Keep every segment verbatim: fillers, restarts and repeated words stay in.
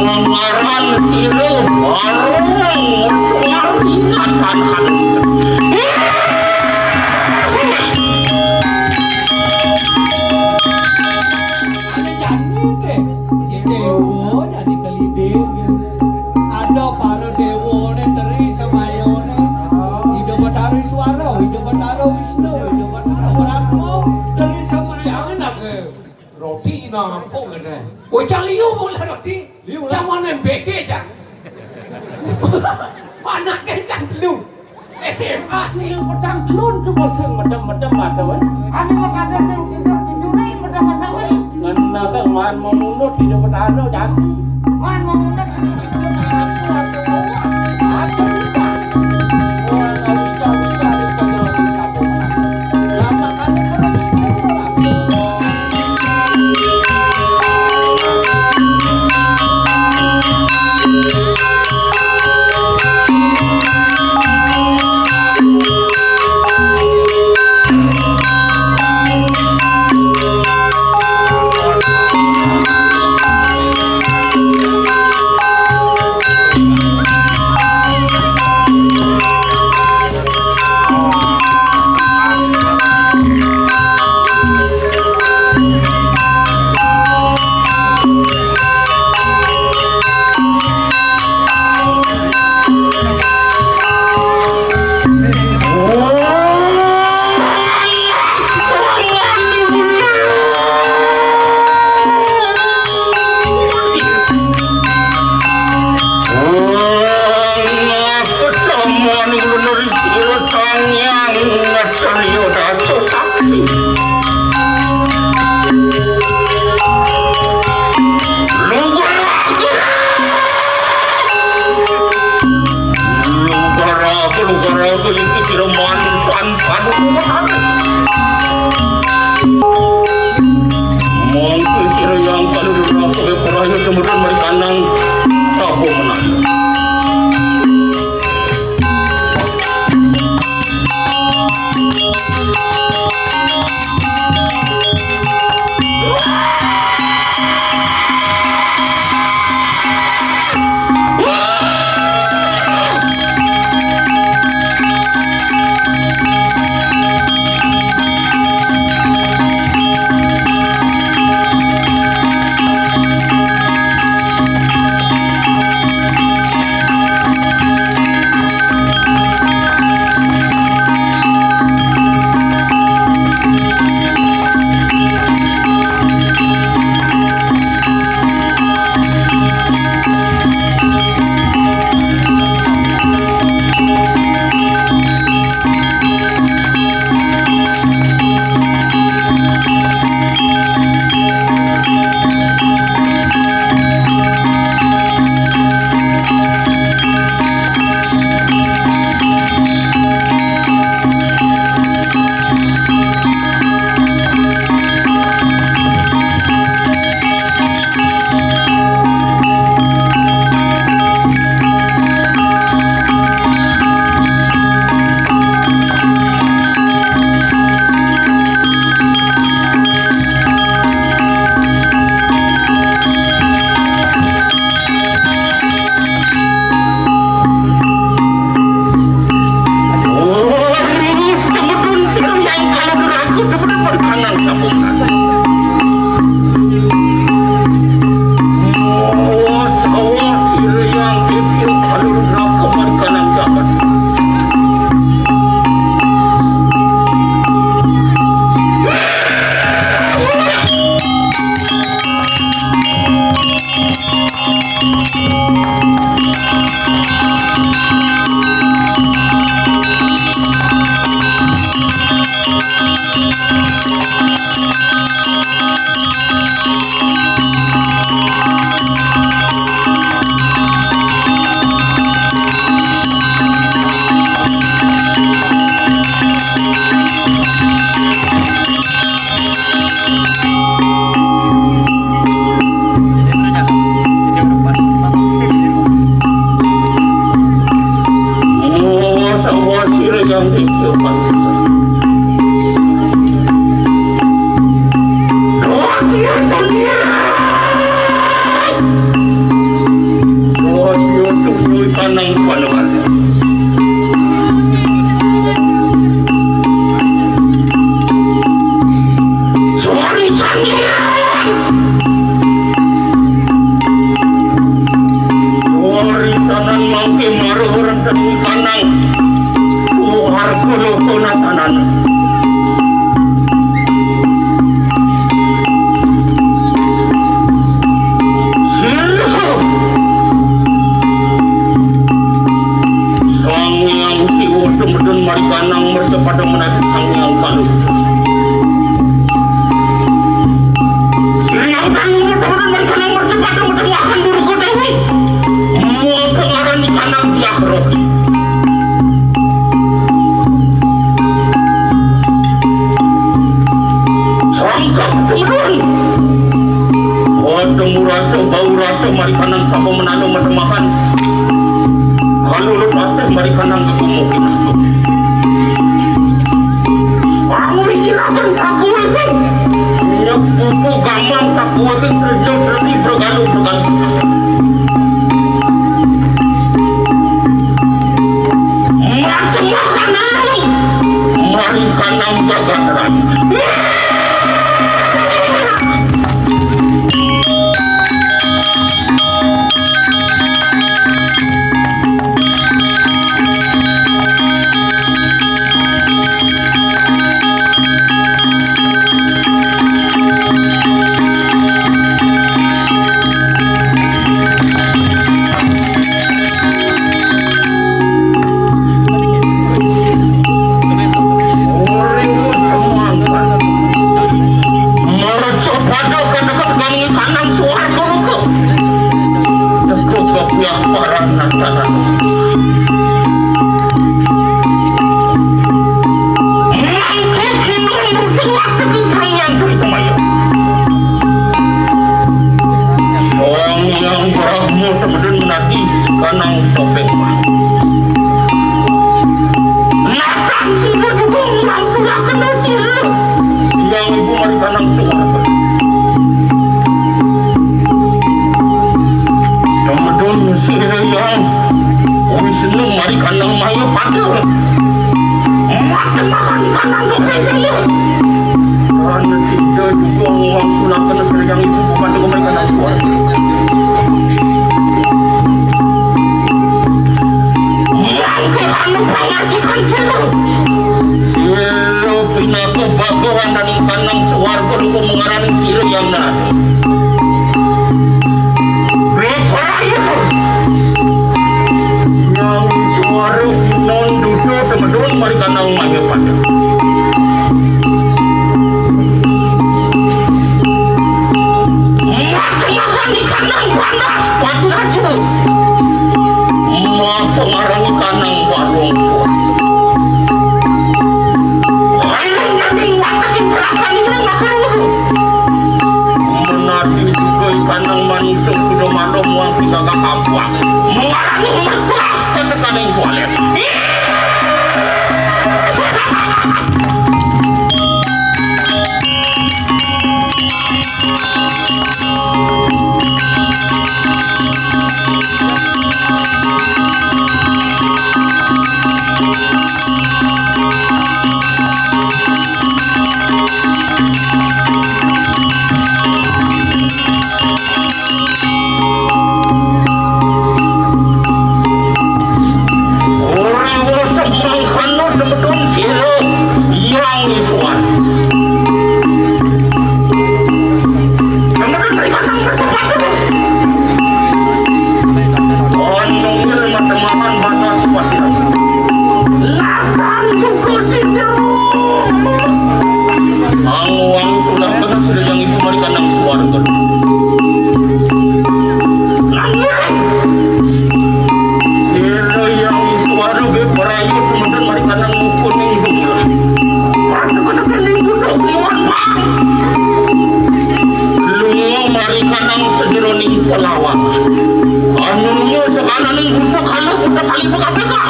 Mangaran sira bareng suara ingatan halus. Ada jani deh. Ya, dewa jadi kelibir. Ada para dewa ne teri semayone. Ida Betara Iswara, Ida Betara Wisnu, Ida Betara Brahma, teri semayone. Jangan aku. Roti ina ampun kene. Woi, cang liu pula roti. Liu lah. Cang mana bege, cang? Mana ke cang liu? S M A sih. Sing petang telun cukup sing medem-medem mata, weh. Ane mah kada sing tidur-tidurin medem mata, weh. Ngena ke man mau mundur tidak bertahan, cang. Man mau mundur. Warisanan mangke maruh renten kanang suharga loka natanan. Sira Sang Hyang Siwa tumedun marikanang mercapada menadi Sang Hyang Kalu. Sira Hyang Kalu tumedun marikanang mercapada menadi makan Durga Dewi. Mua pengaran ikanang Diah Roh. Sangkep tumedun. Watemu rasa, bau rasa, marikanang sapa menanu matemahan. Kalulut asih marikanang gegumukin. Pangwicinaken sakuwiking. Nyek pupu gamang sakuwiking, srejot sredi bregalu bregalu. Macemakan alu, marikanang jagat raya. Mercapada ka deket kami kanang suarga loka. Teka ka piah paran natanan sisa. Mangke kinong muda wateki Sang Hyang Tri Semaya. Sang Hyang Brahma tumedun menadi kanang topeng. Natan sira juga ngangsulakena sira. Hyang Ibu marikanang suarga. Tumedun sira Hyang Wisnu marikanang Mayapada. Mate makan kanang topeng. Tan sida juga ngangsulakena sira Hyang Ibu bukan marikanang suarga. Mangke anu pangartikan sira. Sira pinaka bagawan dan ingkanang suarga lugu mengarani sira Hyang Narada. Rupaya Hyang Iswara non duta tumedun marikanang Mayapada. Macemakan ikanang panas paciraca. Mapangarang ikanang balung suara. Kayang nyaning watekin celakan ini makaruh. Menadi juga ikanang manusia sudah malam muang tiga kampung. Mengarani mercah ketekaning kualet. Ora wosok mangkana temeton sira Hyang Isuan. Temeton mereka nang bertepatan. Anungil matemahan batas patir. Lapan buku situ. Anguang sudah kena sira Hyang Ibu marikanang suarga. Nanging sira Hyang Iswara ge parayut meden marikanang mukuning gumula. Patuh kena kening budok muan pang. Lunga marikanang sajeroning pelawang. Anu nya sakananing buta kala buta kali pakapeka.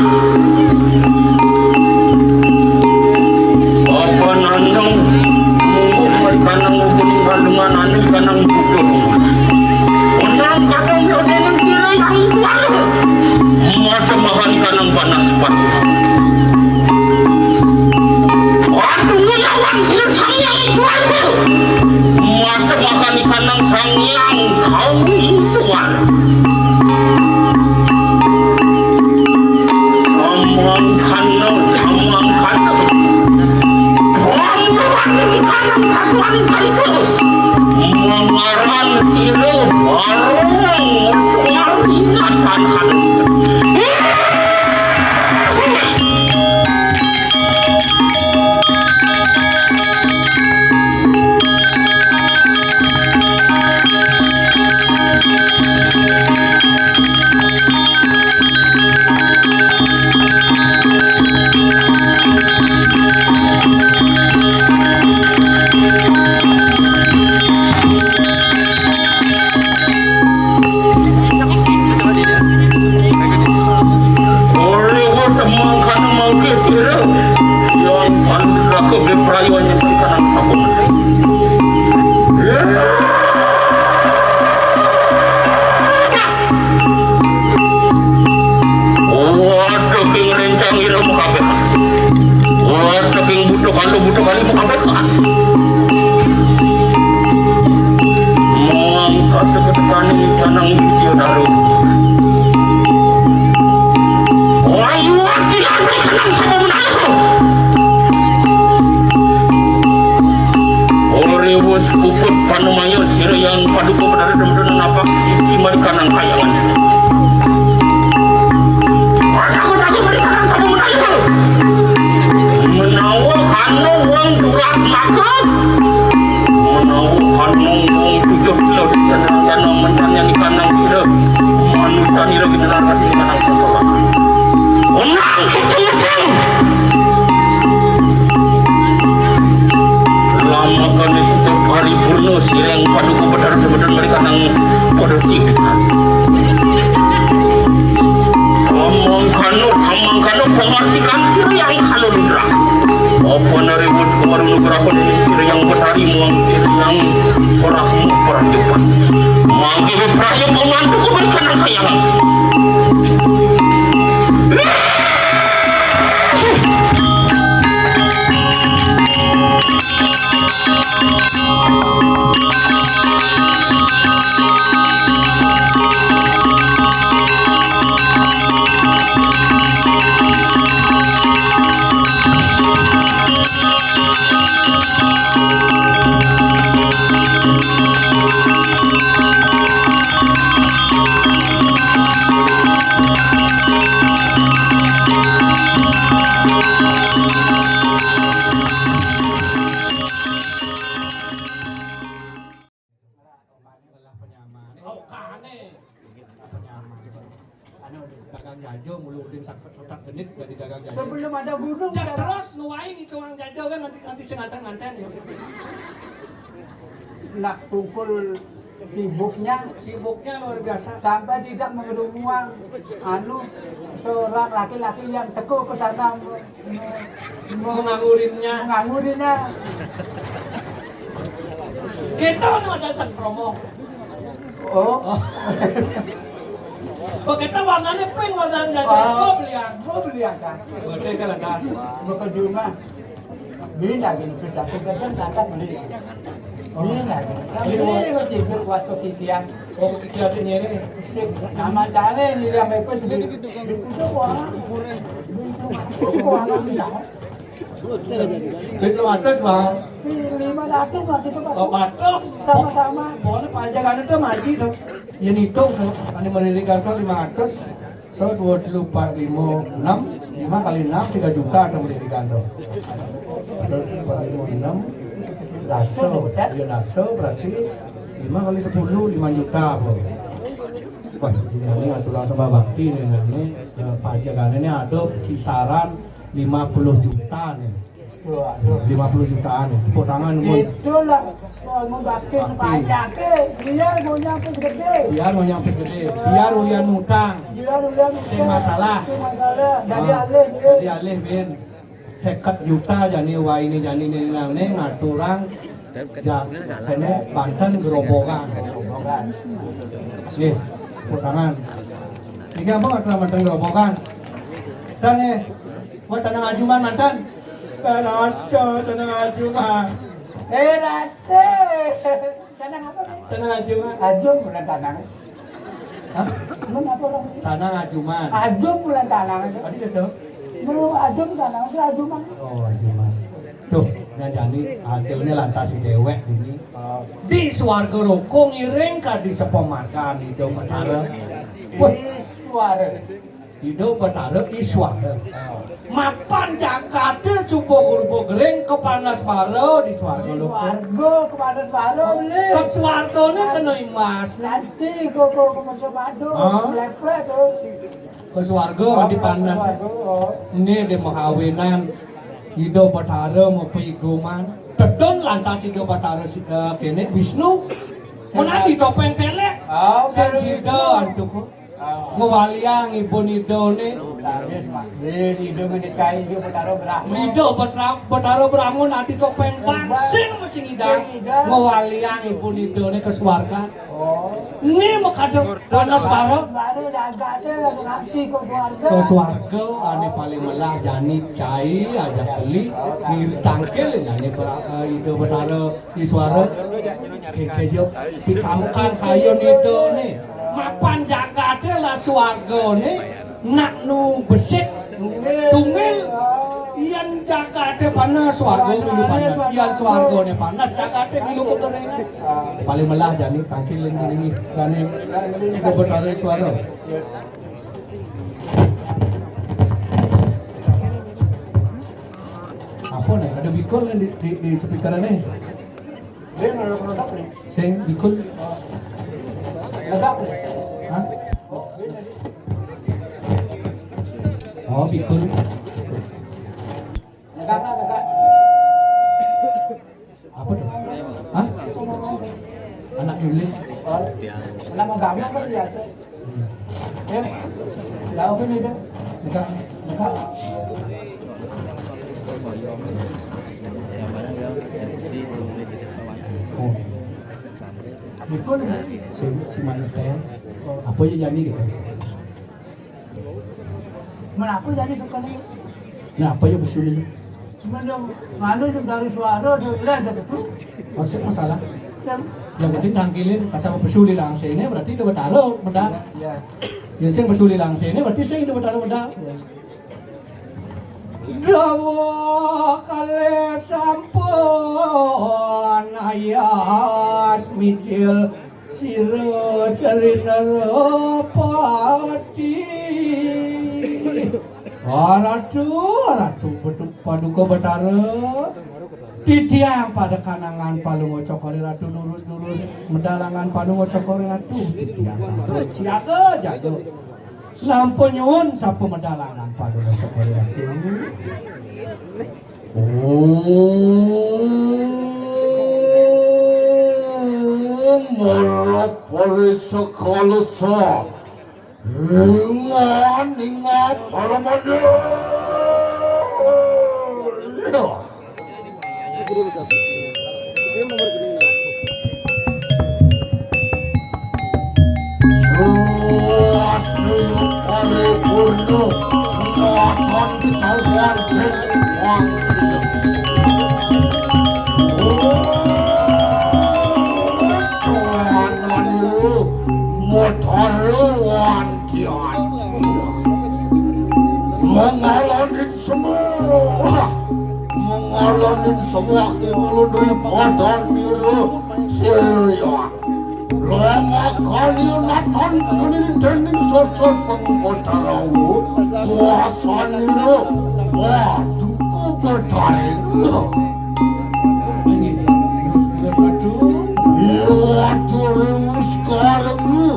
Apa nandang mungguh marikanang mukuning galungan anu kanang buta. Undang kasang yodening sira Hyang Iswara. Macam mahan kanang panas pati. Aduh ngelawan sira Sang Hyang Iswara. Macam akan ikanang Sang Hyang Kawi Suwara. Samangkana, samangkana. Pambuhan ikanang satuan kaitu. Mangaran sira Barong Suwari ngatan halus. Ora wis mangkana mangke sira, Hyang Panduraka beprayonya kanang sampun. Waduh, king rencang ira makabeh. Waduh, king butuh kali, butuh kali makabeh. Mangkat ke petani kanang Widya Daru. Wayuh, ati anu kanang sama menawa. Ora wis puput panumaya sira Hyang Paduka Betara Demdena napak siti mari kanang kayangan. Aku-aku mari kanang sama menawa. Menawa ana wong turak maka. Menawa ana wong tujuh kilo di sana, yana menyan yang kanang sira. Manusia nira generasi kanang seselah. Unang kucing. Lamakane suka paripurna sira Hyang Paduka Betara Demdena mari kanang padha ciwitan. Samangkana, samangkana pangartikan sira Hyang Kala Ludra. Apa nari wus kumaru nugraha dening sira Hyang Betari muang sira Hyang Brahma Prajupat. Mangke wipraya pamantu kuberikan kayangan. Lelah penyaman. Kau kane. Penyaman. Anu, dagang jajo mulu, uling sak-, sotak genit jadi dagang jajo. Sebelum ada gunung, jak udah terus nguain itu orang jajo kan nanti, nanti sing nganten-nganten ya. Nak pukul sibuknya. Sibuknya luar biasa. Sampai tidak mengerumuang. Anu, seorang laki-laki yang tekuk ke sana me-, me-, me-, menganggurinnya. Menganggurinnya. Kita anu ada sengkromo. Oh. Oh. Kok kita warnanya pink, warnanya jajan. Oh. Gua belian. Gua belian, kan. Gua deh kalau das. Gua ke rumah. Bina gini, terus aku sedang kata beli. Bina gini. Ini mau tidur, was kepikiran. Oh, kepikiran sini ini. Sip, nama cale ini yang bebas di, di kuda wah. Wah, bilang. Duit lima ratus, Bang. Si lima ratus masih itu, Pak. Oh, patuh. Sama-sama. Pokoknya Pak Haji kan itu maju tuh. Ya, ngitung tuh. Ane meririkan tuh lima ratus. So, dua puluh empat, lima, enam, lima kali enam, tiga juta ada beli di kantor. Dua puluh empat, lima, enam, daso, ya daso, berarti lima kali sepuluh, lima juta apa. Wah, ini, ini aturan sama bakti nih, ini, eh, pajakan ini ada kisaran lima puluh juta nih. Waduh. Lima puluh jutaan ya. Tepuk tangan, Mun. Itulah, oh, membakti. Bakti. Pajake, biar mau nyampe gede. Biar mau nyampe gede. Biar ulian utang. Biar ulian utang. Sing masalah. Sing masalah. Dari, ah, alih, ya. Dari alih, Bin. Seket juta jani wai ini jani ini nang ini ngaturang ja-, kene banten gerobokan. Nggih, tepuk tangan. Niki apa ngaturang banten gerobokan? Dan, eh, buat tanang ajuman mantan. Kan ada tanang ajuman. Eh, Ratu. Canang apa nih? Canang ajuman. Ajum bulan canang. Hah? Bulan apa orang? Canang ajuman. Ajum bulan canang itu. Tadi gitu. Belum ajum canang itu ajuman. Oh, ajuman. Tuh, nah jani hasilnya lantas si déwék ini. Oh. Di swarga loko ngiring ka di sapamargan Ida Betara. Wah. Iswara. Ida Betara Iswara. Mapan jagaté suba gurba gering kapanas bara di swarga loko. Swarga kapanas bara, Beli. Ka swargané kena imas. Nanti kok kok kok masa padu, ah, leplek tuh. Ka swarga, oh, di panas. Swarga, oh. Né di mahawinan Ida Betara mapigoman. Tedun lantas Ida Betara si, eh, kéné Wisnu. Menadi topéng télék. Oh, sing kalau sida Wisnu. Antuk. Ngwaliang ibun idané. Ida Betara Brahma. Ida Betara, Betara Brahma nadi topéng bangsing sing idang. Sing idang. Ngwaliang ibun idané ka swarga. Oh. Né makada panas bara. Panas bara jagaté nganti ka swarga. Ka swarga, ané paling melah jani cai ajak beli, ngiri tangkil jani Bra-, eh, Ida Betara Iswara, kéké ja pikamkan kayun idané. Mapan jagaté lan swargané nak nu besik tungil. Yén jagaté panas, swarga milu panas. Yén swargané panas, jagaté milu kekeringan. Paling melah jani tangkil ling ling jani. Coba tarik suara. Apa nih? Ada bikul nih di, di, di speaker nih. Dia nggak ada produk nih. Sing bikul. Produk nih. Hah? Oh, bikul. Negak lah, negak. Apa tuh? Hah? Anak Yulin. Kenapa gampang kan biasa? Hmm. Ya. Lalu kan itu. Negak, negak. Oh. Itu si, si Manik téh. Apa ya jani gitu? Mana aku jadi suka nih. Nah, apa ya pesu ini? Cuma dia nganu sing dari suara, sing leh, sing pesu. Maksud masalah? Sem. Yang penting tangkilin, kasar pesu di langsene, berarti Ida Betara medal. Iya. Yang sing pesu di langsene, berarti sing Ida Betara medal. Iya. Dawuh kalih sampun ayas mijil sira Sri Narapati. Ah, Ratu, Ratu, Bedu-, Paduka Betara. Titiang pada kanangan palungguh cokor Ratu, durus-durus medalangan palungguh cokor Ratu. Titiang sampun siaga jaga. Nampa nyuwun sapa medalangan palungguh cokor Ratu. Om Mara Parisakalasa. Inga, inga, paramada. Ya. Suwastri paripurna, matan ketahuan dening pangkita. Oh, cuman maniru, mataruan Tian. Mengalanin semua. Mengalanin semua ingulun padan nira sirya. Lamakan yunatan kuning dening sosok pengkotarawu. Kuasanira. Waduh, kok ketarik. Iya, terus karemu.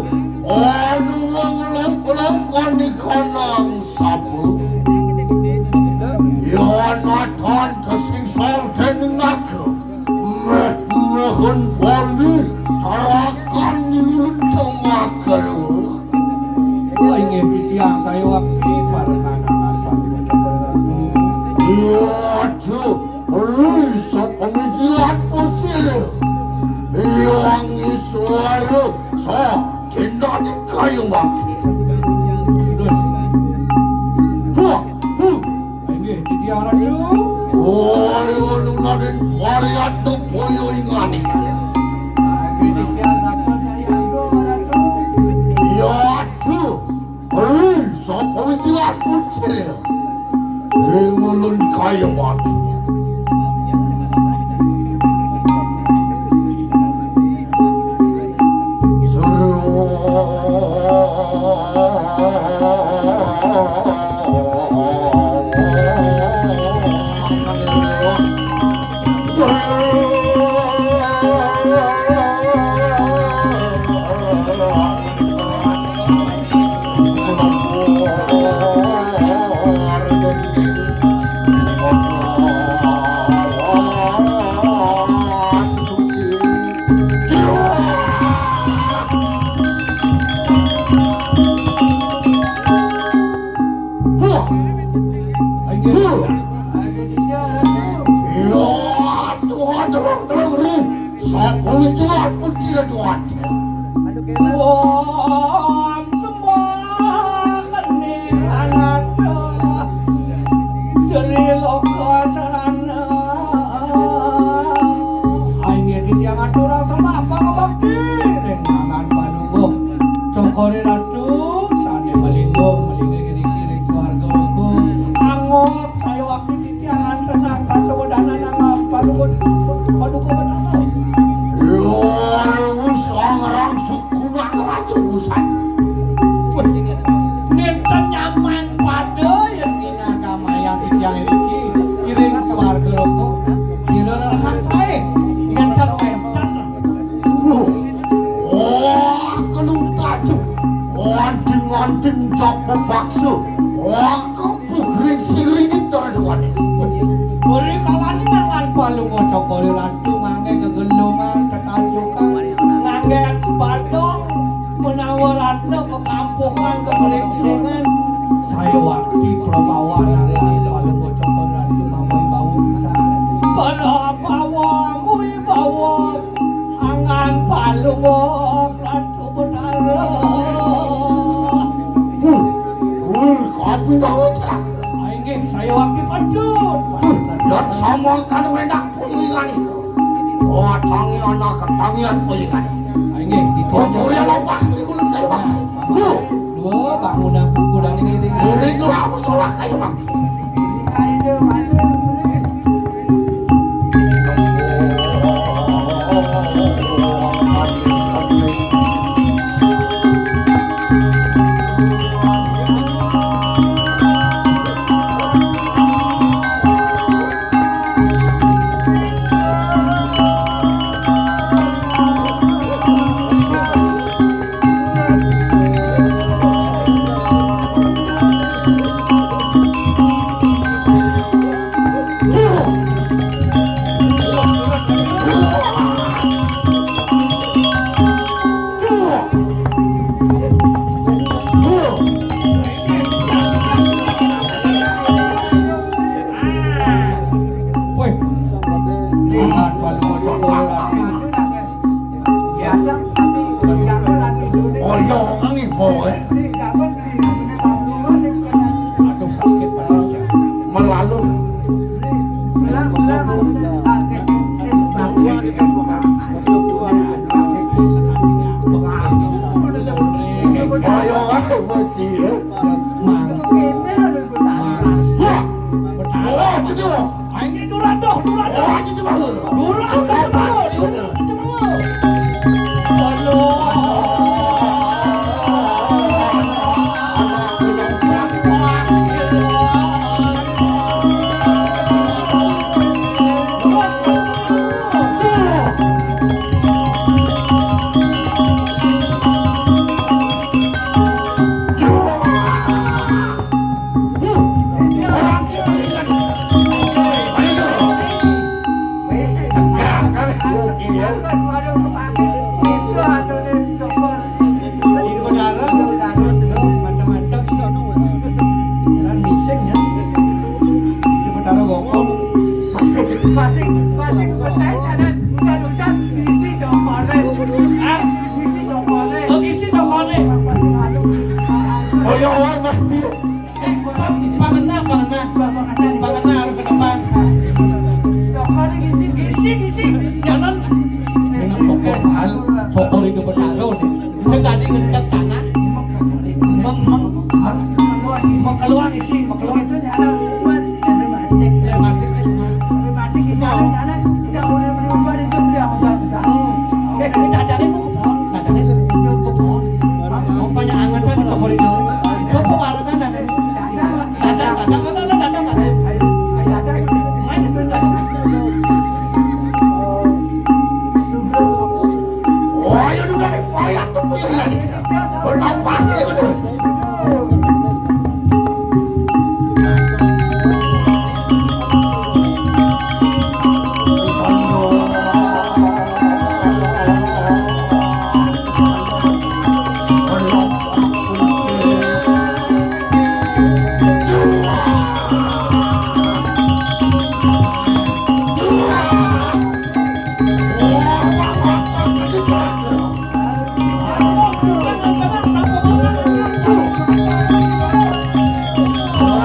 Anu wong lengkon ikanang sapu. Yonatan tersingsa dening naga. Meh-mehun wali tarakan nilulun temaker. Oh, inggih titiang saya wakti para kanan apa. Iya, Cuk. Risa pemikiran fosil. Yang iswara sa tindak dikayung bangkit. Terus. Buah, bu. Inggih, titiang Ratu. Kaya nunaning variatna boyo ing anika. Ya aduh, ri sapa iki lan kucil? Ing ulun kaya mati. Buah. Buah. Ya, Tuhan, tolong, tolong, Rin. Sapa iki, Tuhan? Puji ya, Tuhan. Om semua kene anata dari loka sarana. Aing iki tiang atur semapa bakti ring tangan paduka. Cokore ratu sane melinggo, melinggo kiri-kiri swarga loka. Anggap saya waktu titiang antenan kata wedanan anggap paduka, paduka wedanan. Yo, sang rang sukunan ratu busan. Weh, nenten nyaman pada yang nina kamaya titiang iki, iring swarga loka. Kira rahang sae, nenten wenten. Wah, wah, kelung tajuk. Anting-anting japa bakso. Wah, kepugring singring itu ada. Beri kalani mangan palung cokore ratu ngangge gegelungan, ketajukan, ngangge badong, menawa ratna kekampuhan, kekelingsingan. Saya wakti prabawa nangan palung cokore ratu mamai bau bisa. Prabawa mui bau angan palung ratu Betara. Wul, wul, kopi bawa celak. Inggih, saya wakti pantun. Wul, dan sama kan mendak puyuh ingani. Oh, tangi anak, tangian puyuh ingani. Inggih, itu. Oh, muria lopas, ini kulit kayu bang. Wul. Dua, bangunan buku dan ini, ini. Murid dua, aku salah kayu bang. Weh, hebat, Pak Lumo Cokor. Biasa, pasti, biasa, lan, Indonesia. Oh, iya, kan ibu, eh. Aduh, sakit, Pak. Melalu. Ayo, ayo, bocil. Mang. Mang. Wah, betul. Aing durang doh, durang doh. Oh, aja cuma lu. Durang doh, cuma lu. Cuma lu. Aduh. Ini berdarah, macam-macam. Dan bising ya. Ini berdarah bokong. Masing, masing persen ada hujan-hujan isi cokore. Ah, isi cokore. Oh, isi cokore. Masing anu. Oh, ya Allah, Mas. Eh, Pak, pangena, pangena. Pangena harus ke depan. Hal syukur itu bertaruh nih. Sing tadi ngendek tanah. Meng, meng, meng keluar isi, meng keluar. Rematik, rematik. Hmm. Eh, ini dadangnya mau ke pohon, dadangnya ke pohon. Mau banyak angetan syukur itu. Kok kemarin kan dadang? Dadang, dadang, dadang, dadang, dadang. Ayo, dadang. Main itu dadang. Ayo, dulu nih, varian tuh, Bu, ya, ya. Belum pasti itu.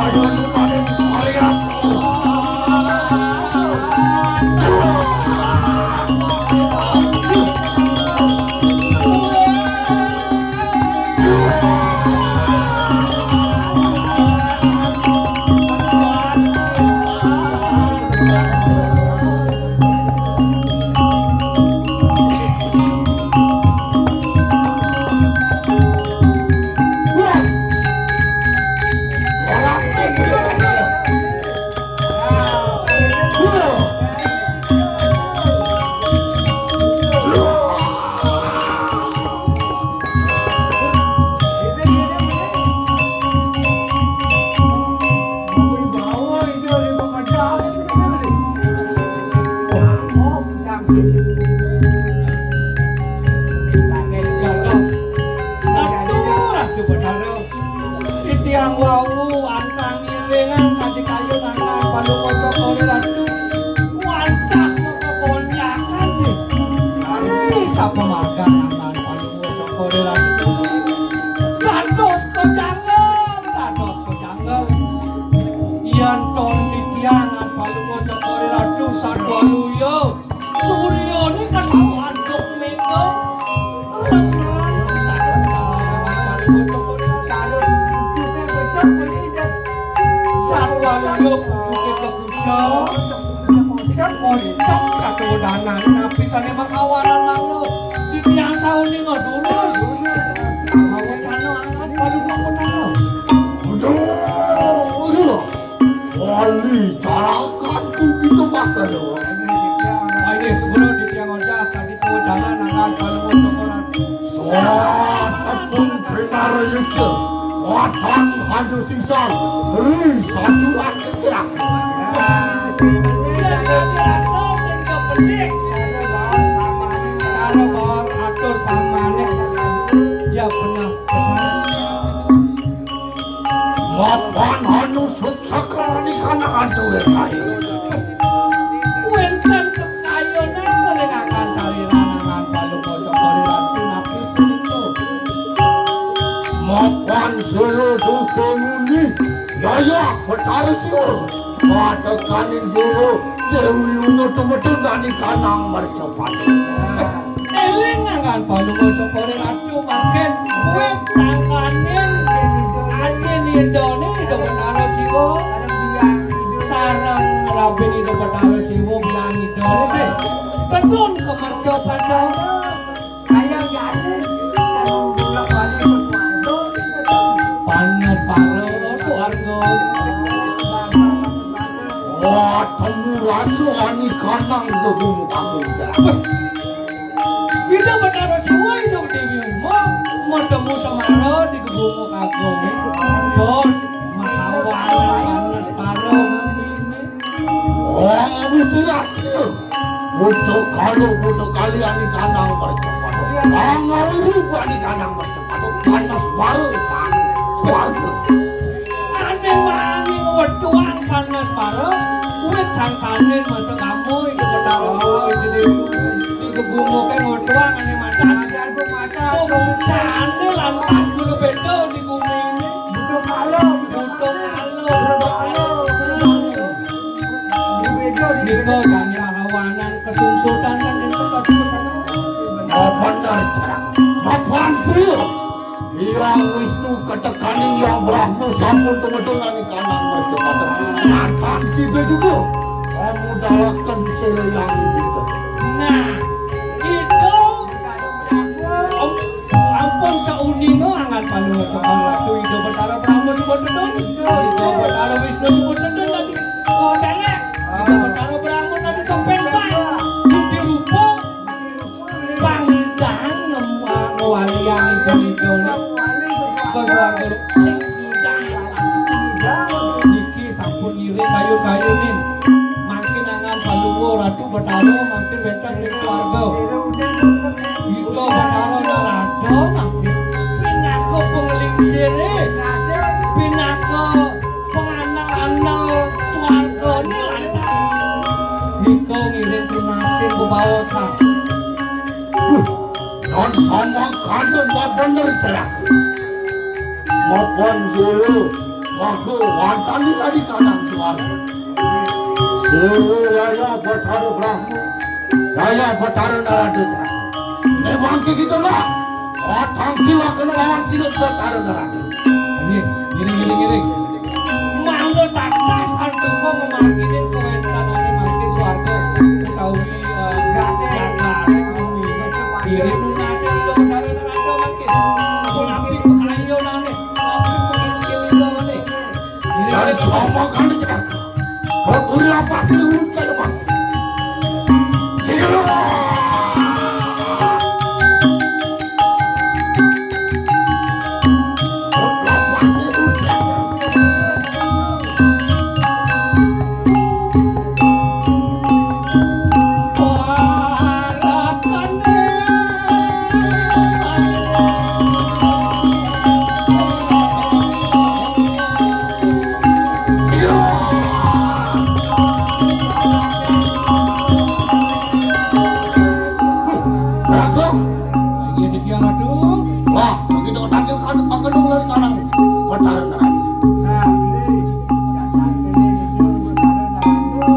Aduh, aduh, bener. Titiang wau antang iringan tadi kayu nangan palu kocok kori ratu. Wantah mengko konyakan sih. Mari sapa marga nangan palu kocok kori ratu. Dados kejanggal, dados kejanggal. Yen ton titiangan palu kocok kori ratu satwa luya. Suryane kan tau antuk mega. Satwa liya pucuke kepuja. Oncom katudanan napisane makawanan manuk. Titiang sauni ngodurus. Mawacana angat palu pamutara. Aduh, aduh. Wali carakanku kita makan. Ayo, sebelum di tiang ojah, tadi pewacanan akan palu cokoran. Soal tepung benar itu. Watang hanya singsan. Ri sajuan kecerak. Jadi rasa sing kebelik. Kalau bawa atur pamanik, ya benar pesan. Mapan anu suksa kelawan ikan angan tuwir kayu. Wenten kekayonan menengakan sarira nangan palu kocok kori ratu napi punika. Mapan sira duka nguni yayah Betara Siwa. Patekaning sira Dewi Uma temetun dani kanang mercapada. Eling angan palu kocok kori ratu mangkin kuwi sangkanin ajin idone Ida Betara Siwa sareng rabin Ida Betara Siwa biang idone teh. Petun ke mercapada. Panas paro swarga. Wah, temu rasa ani kanang ke gumuk aku. Ida Betara Siwa, Ida Dewi Uma, mau temu semara di gumuk aku. Terus, mahawan panas paro. Wong witulah. Butuh kalu, butuh kalian ikanang bercepat. Angau rubah ikanang bercepat. Panas baru kan. Swarga. Ane mani wetuang panas baru. Wit sangkanin masa kamu itu Betara Siwa itu di di kebumu ke wetuang ane mata. Mata, mata. Ane lantas kudu beda di bumi ini. Butuh kalu, butuh kalu, butuh kalu. Nika sami ahawanan kesungsutan kan enten tadi. Mapan suya. Hyang Wisnu katekaning Hyang Brahma sampun tumedeng aning kanang mercepatan. Mapan sida juga. Kamu dalaken sira Hyang Wisnu. Nah, itu om-, ampun sauninga angan panuwun Cokor Ratu Ida Betara Brahma suba tedun. Ida Betara Wisnu suba tedun tadi. Oh, dalek. Ida Betara Brahma tadi topeng pan. Judi rupa. Pangidang nem-, ngwaliang ibu-ibu ni. Ke swarga lu. Sing sidang. Niki sampun ngiring kayu-kayu nin. Mangkin angan Palungguh Ratu Betara mangkin wénten ring swarga. Ida Betara Narada mangkin pinaka panglingsire. Pinaka pangandel-andel swargane lantas. Nika ngiring tunasin bebaosan. Huh, non sama kandung bener cerak. Mapan sira, maka wantani tadi kanang swarga. Sira Yaya Batara Brahma, Yaya Batara Narada cerak. Memang kita lah. Watang kila kena lawan sila Batara Narada. Nggih, ngiring, ngiring, ngiring. Mangga tatas antuka mamarginin kawéntenane mangkin swarga utawi, eh, jagat bumi. Ngiring tunasin Ida Betara Narada mangkin. Punapi pakayunane, punapi pangingkilane. Ngiring. Dari sama kali cekak. Kau turi lapas di urut kaya mangkin. Sila. Raga. Inggih titiang Ratu. Wah, begitu tangkil kan pakai nunggu lari kanang. Pacaran Ratu. Nah, ini.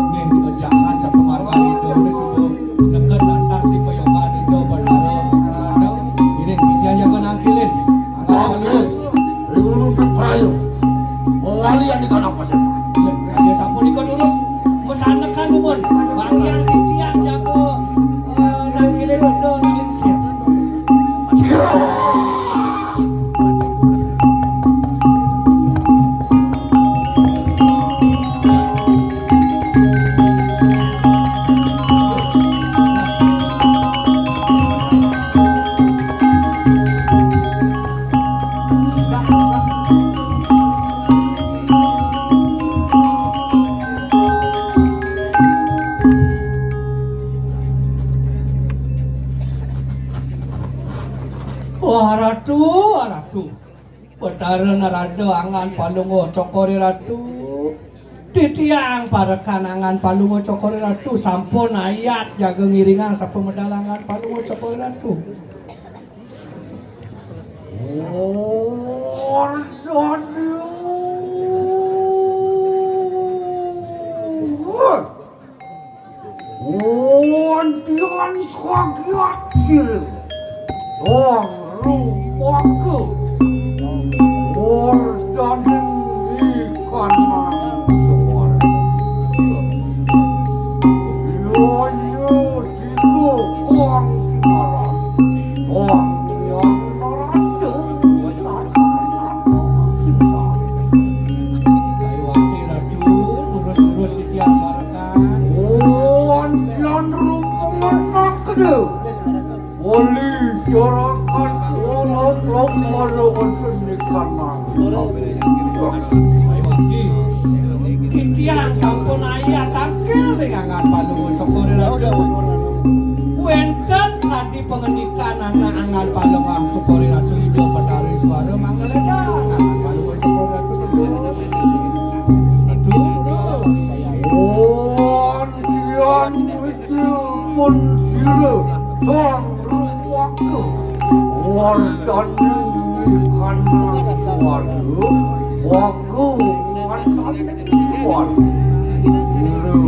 Nggih, jahat sapa margane Ida wis subuh neken lantas di payogan Ida Betara Narada. Ngiring titiang jaga nangkilin. Oke. Ulun piprayo. Mawali ane kanang pasir. Ya, ya sapunika durus masanekan nuwun. Banggiang titiang jaga, eh, nangkilin Ida nalingsir. Wah, Ratu, wah, Ratu. Betara Narada angan Palungguh Cokor I Ratu. Titiang parekan angan Palungguh Cokor I Ratu sampun ayat jaga ngiringang sapa medal angan Palungguh Cokor I Ratu. Oh, aduh. Wonten kagiat sira. Sang Rupaga. Ordaning ikan manis suara. Yoyo tiga kang kingaran. Sang Hyang Narada. Saiwati Ratu, lurus-lurus titiang marekan. Wan Hyang Rumungan Nakda. Wali jarakan walau lauk pada wonten ikan nang. Saiwati, titiang sampun ayat tangkil ring angan Palungguh Cokor I Ratu. Wénten kadi pangandikan anak angan Palungguh Cokor I Ratu Ida Betara Iswara mangga ledang angan Palungguh Cokor I Ratu. Aduh, aduh. Wan Hyang Widi mun sira sang ruwaka. Wonten ing kanang swarga. Waga wonten ing swarga. Sira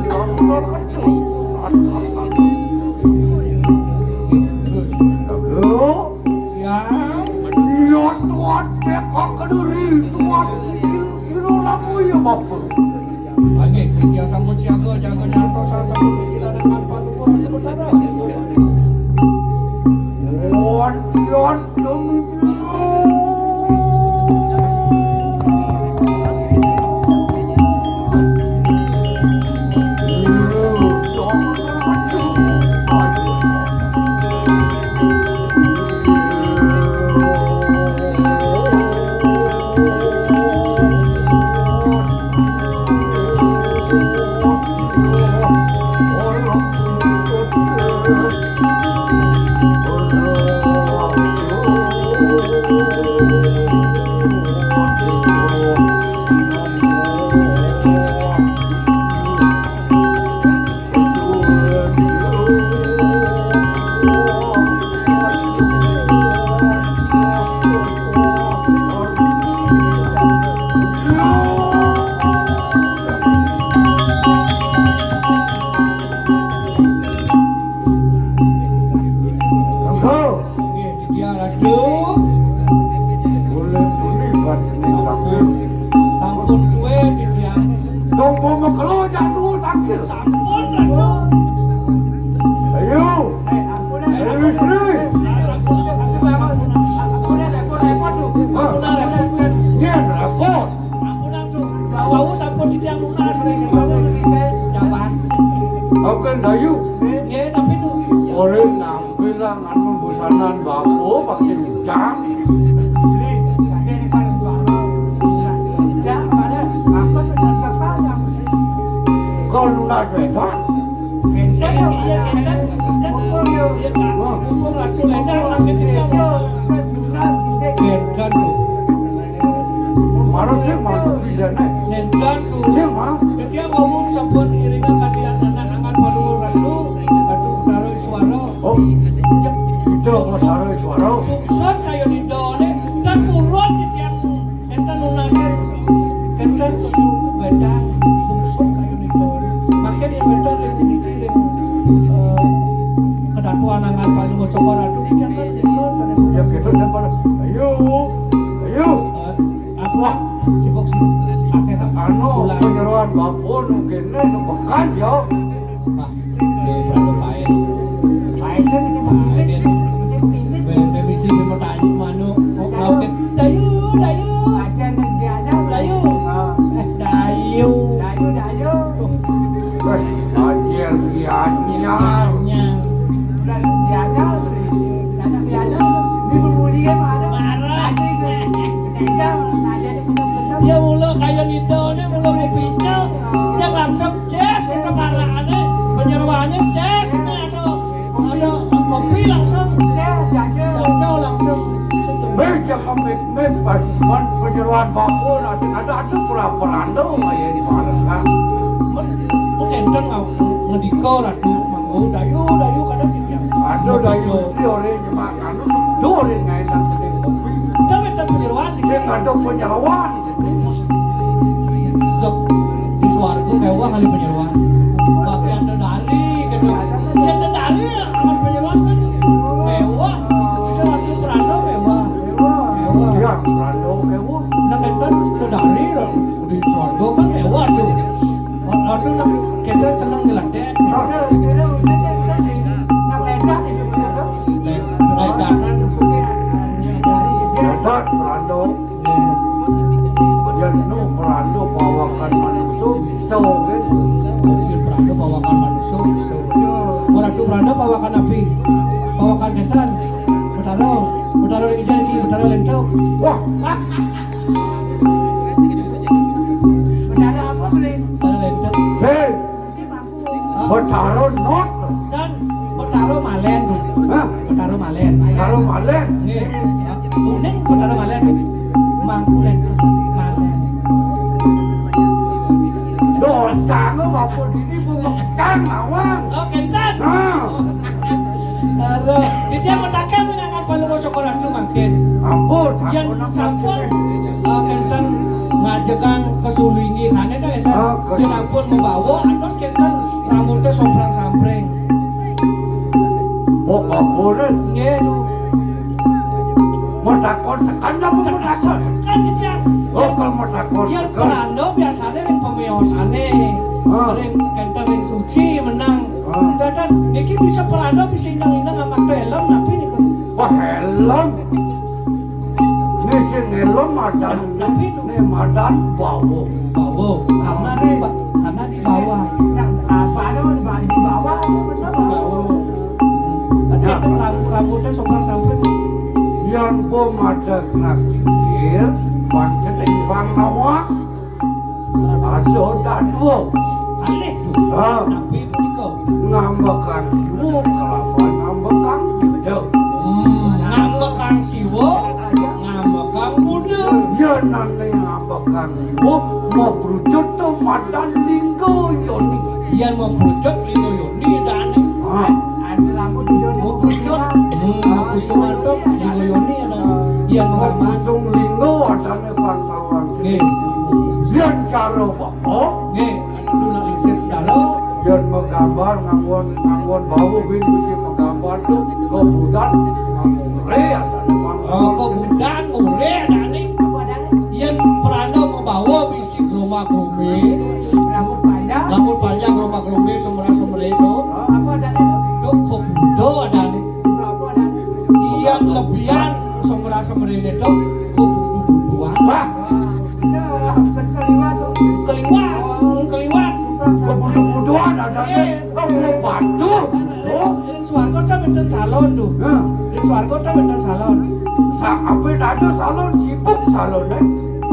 sang ratu. Siaga jaga nyantos sasampun pikiran akan panuwun Ratu Betara. Wonten Nggih, Ditya Ratu. Boleh tuni batin tangkil. Sampun suwe, Ditya. Dong pomo kelo jatuh tangkil. Sampun, Ratu. Ayo. Eh, ampun, eh, ayo, istri. Sampun, sampun, sampun. Ampun, repot, repot, tuh. Hah? Ampun, repot. Iya, repot. Ampun, Ratu. Wau sampun titiang lunas, ring. Jaban. Oke, Dayu. Nggih, tapi tuh. Ore nang Bilang anu busanan bapa pasti ujang. Kok lunas wedok? Iya, iya, iya, Kak. Mumpung Ratu Lendang lagi di dalam. Genten, tuh. Marah sih, mantu pidana. Genten, tuh. Sih, mah. Jadi, aku ngomong sampun iringan kadian anak angkat paluhur Ratu, Ratu Betara Iswara. Oh, cek. Ida Batara Iswara. Sungsut kaya nidane, tan purun titiang enten lunasin, enten kudu wedang sungsut kaya nidane. Mangke yen wenten ring puniki ring, eh, kedatuan angan paling cokor adu titiang kan nika sane. Ya gitu, ya, Pak. Ayo. Ayo. Eh, apa? Sibuk, sibuk. Akeh tak anu, penyeroan bapa nu kene, nu pekan, ya. Wah, nggih, rada paen. Paen kan mesti memimpin, mesti memimpin. Mesti memimpin. Mesti memimpin. Dayu, Dayu. Ajar nih, diajar. Dayu. Ah. Eh, Dayu. Dayu, Dayu. Wes, ajar dianyar. Anyar. Udah diajar, diajar, diajar. Ini bermulia, marah. Marah. Tadi itu. Tega, tadi itu bener-bener. Ya, mula kaya nidane, mula dipicu. Oh. Ya, langsung Ces, kita parahane, penyeruane, Ces, ini ada, ada kopi langsung. Ces, jaja. Jaja langsung. Wis, ya, komitmen, Pak. Mon penyeruan bapa, nah, sing ada, ada pura-purando, kaya di bareng, kan. Men, mengkenten ngau, ngedika, Ratu, manggo, Dayu, Dayu, kadang dia. Ada, Dayu, dia orang nyemak, anu, dia orang ngaenan sini kopi. Kita minta penyeruan, sing ada penyeruan. Cok, di swarga mewah kali penyeruan. Pakaian dedari, gitu. Ya, dedari, aman penyeruan kan mewah. Bisa ratu peranda mewah. Mewah. Iya, peranda mewah. Nah, kan dedari, di swarga kan mewah tuh. Ratu nak kita seneng nyeledek. Ratu, ratu, ratu, ratu, nak ledak itu benar. Ledakan. Ledak, peranda. Yen nu peranda pawakan manusa bisa, nggih. Yen peranda pawakan manusa bisa. Ora tu peranda pawakan api. Pawakan ketan. Betara, Betara ring ijin iki, Betara lentok. Wah. Betara apa, Bli? Betara lentok. Sing. Betara not. Dan Betara Malen. Hah? Betara Malen. Betara Malen. Nggih. Kuning Betara Malen. Mangkulen Malen. Doncang apa dini bu mekecang awang. Oh, kenten. Nah. Aduh, dia matakan mengangan palu cokor ratu mangkin. Ampun, yen ampun, ampun, sampun, ampun. Eh, kenten ngajegang kesulingihane dah, enten. Ah, ke- Yen ampun membawa, atos kenten rambutnya somprang-sampring. Oh, apa nih? Nggih, tuh. Mau takon sekan apa mau takon? Sekan, gitu ya. Oh, kalau mau takon yen sekan. Peranda biasanya ring pemiosane. Ah. Ring, kenten ring suci menang. Ah. Dadan niki bisa pranda, bisa inang-inang amarta helm, napi niku? Wah, helm. Ini sing helm madan. Napi itu? Ini madan bawa. Bawa. Karena di ba-, karena di bawah. Nah, apa ada di ba-, di bawah itu benar, bawa. Bawa. Nah. Ram-, rambutnya sompang samping. Yang po madan nak pikir, pancen ipang nawak. Ada dadua. Kalih tuh. Ha. Napi punika? Ngambekang Siwa kalawan ngambekang Buddha. Hmm, ngambekang Siwa, ngambekang Buddha. Yen ane ngambekang Siwa, maprucut to madan lingga yoni. Yen maprucut lingga yoni dane. Ha. Anu rambut Indonesia. Maprucut. Hmm, kusuma to lingga yoni ada. Yen mangambekang. Maprucut lingga adane pang Nggih. Yen cara Bapak. Nggih, kula lingsir sedara. Yen magambar nganggon, nganggon bawa bin bisi magambar to, kebudan nganggo re adane, Pak. Oh, kebudan, ngore adane. Apa adane? Yen pranda mabawa bisi groma-grome. Rambut panjang. Rambut panjang, groma-grome, semera-semere to. Oh, apa adane to? To kebuda adane. Apa adane? Yen lebihan semera-semerene to, kebudu-buduan. Wah. Nah, terus kaliwat tuh. Kaliwat, kaliwat. Kebudu-buduan adane. Iya. Kok batu? Tuh. Ring swarga ta wenten salon tuh. Hah? Ring swarga ta wenten salon. Sa-, apa ada salon? Sibuk salon, eh.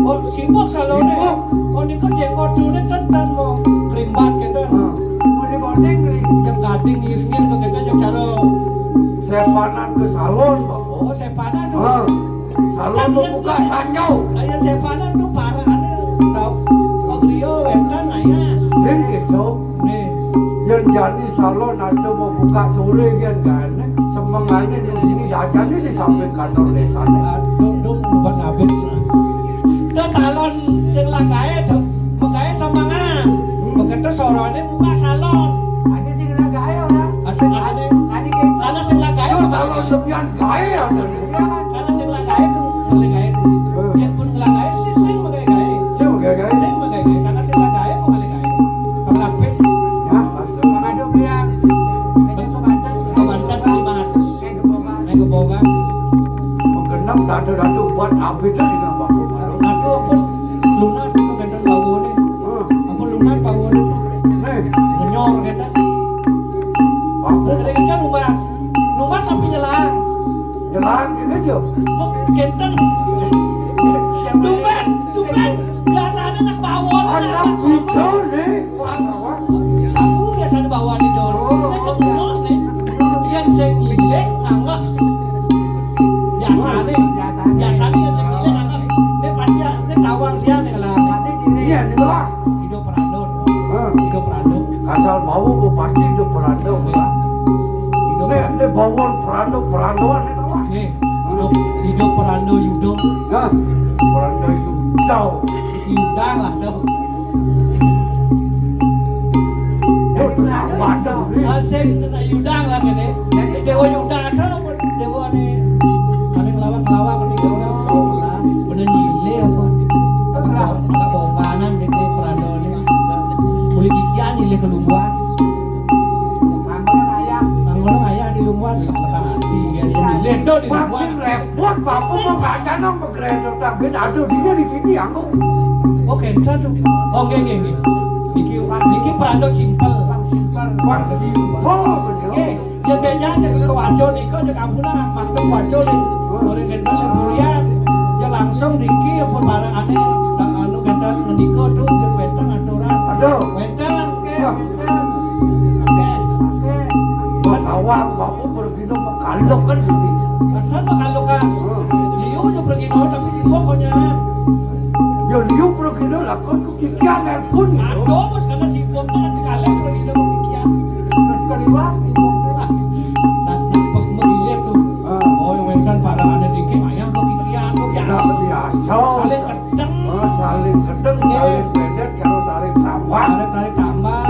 Oh, sibuk salon, eh. Sibuk. Oh, niku jenggot dulu tenten mau krimbat gitu. Hah. Mau dibonding, nih. Jeng gading ngiringin ke kita jeng cara. Sepanan ke salon, Pak. Oh, sepanan tuh. Hah. Salon kan buka sanjau. Lah, yen sepanan tuh parahane. Tau. Kok griya wénten, ayah. Sing nggih, Cok. Nih. Yen jani salon ada mau buka sore, yen gak enek, semengane ning dini jajane di samping kantor desane. Aduh, dong, obat ngabit. Dah salon sing lagae, dong. Megae semengan. Begitu sorone buka salon. Ada sing lagae ora? Asik ada. Ada ke? Karena sing lagae. Yo, salon lebihan gae ada. Karena sing lagae ku, ngelih gae ku. Yen pun ngelih gae, sing, sing megae gae. Sing megae gae. Sing megae gae, karena sing lagae ku ngelih gae. Pelapis. Ya, masuk. Mangadu biang. Ini ke Banten. Ke Banten lima ratus. Naik ke Boga. Naik ke Boga. Menggenap datu-datu buat habis tuh dengan baku baru. Datu ampun lunas itu kenten bawone. Hmm. Ampun lunas bawone. Nih. Menyor kenten. Ampun. Dari ikan ubas. Numbas tapi nyelang. Nyelang gitu, Jo. Kok kenten? Tumben, tumben. Biasane nak bawon. Anak bujone. Sabu, sabu biasane bawone, Jo. Oh. Nek kebuno nek. Yen sing ngilik nganggep. Biasane, biasane yen sing ngilik nganggep. Nek pasti, nek tawang dia nek lah. Iya, nek lah. Ido Perando. Hah? Ido Perando. Kasal bau ku pasti Ido Perando, Pak. Ido Nek, nek bawon Perando, Perandoan nek, Pak. Nih, Ido, Ido Perando Yudo. Hah? Perando Yudo. Yudang lah, dong. Yo, terus apa tuh, nih? Asik, kena Yudang lah, kene. Jadi Dewa Yuda ada. Dewa ni paling lawak-lawak ni, kan? Oh, lah. Bener nyilih apa? Lah, ada bongkanan ni, ni Perando ni. Boleh kikian nyilih ke Lumbuan. Tanggulnya ayah. Tanggulnya ayah di Lumbuan, lah, lah, kan. Iya, dia nyilih tu di Lumbuan. Masih repot, Bapak mau baca nang bekereta tapi ada dia di sini, aku. Oh, kenten tu. Oh, nggih, nggih, nggih. Niki, niki Perando simpel. Bang simpel, bener. Nggih. Yen benjang yen ke Wajo nika, yen kampuna mantuk Wajo ning, ora kendel ning Burian. Yen langsung niki ampun barangane, tak anu kendel menika tuh, yen wenten aturan. Aduh. Wenten, nggih, wah, wenten. Oke. Oke. Bos awang, bapak pergi no mekalokan dulu. Ada mekalokan. Hmm. Liu aja pergi no, tapi sibuk konyaan. Ya, liu pergi no, lakon Kikian nelpon. Aduh, bos, karena sibuk banget di kaleng, kalau gitu, bos, kikian. Terus keluar, sibuk. Nah, nah, pek mengilir tuh. Ah. Oh, yang wénten parahane dikit, ayah kok kikian, kok biasa. Nah, biasa. Saling kedeng. Oh, saling kedeng, iya, saling bedet, cara tarik tambang. Tarik, tarik tambang.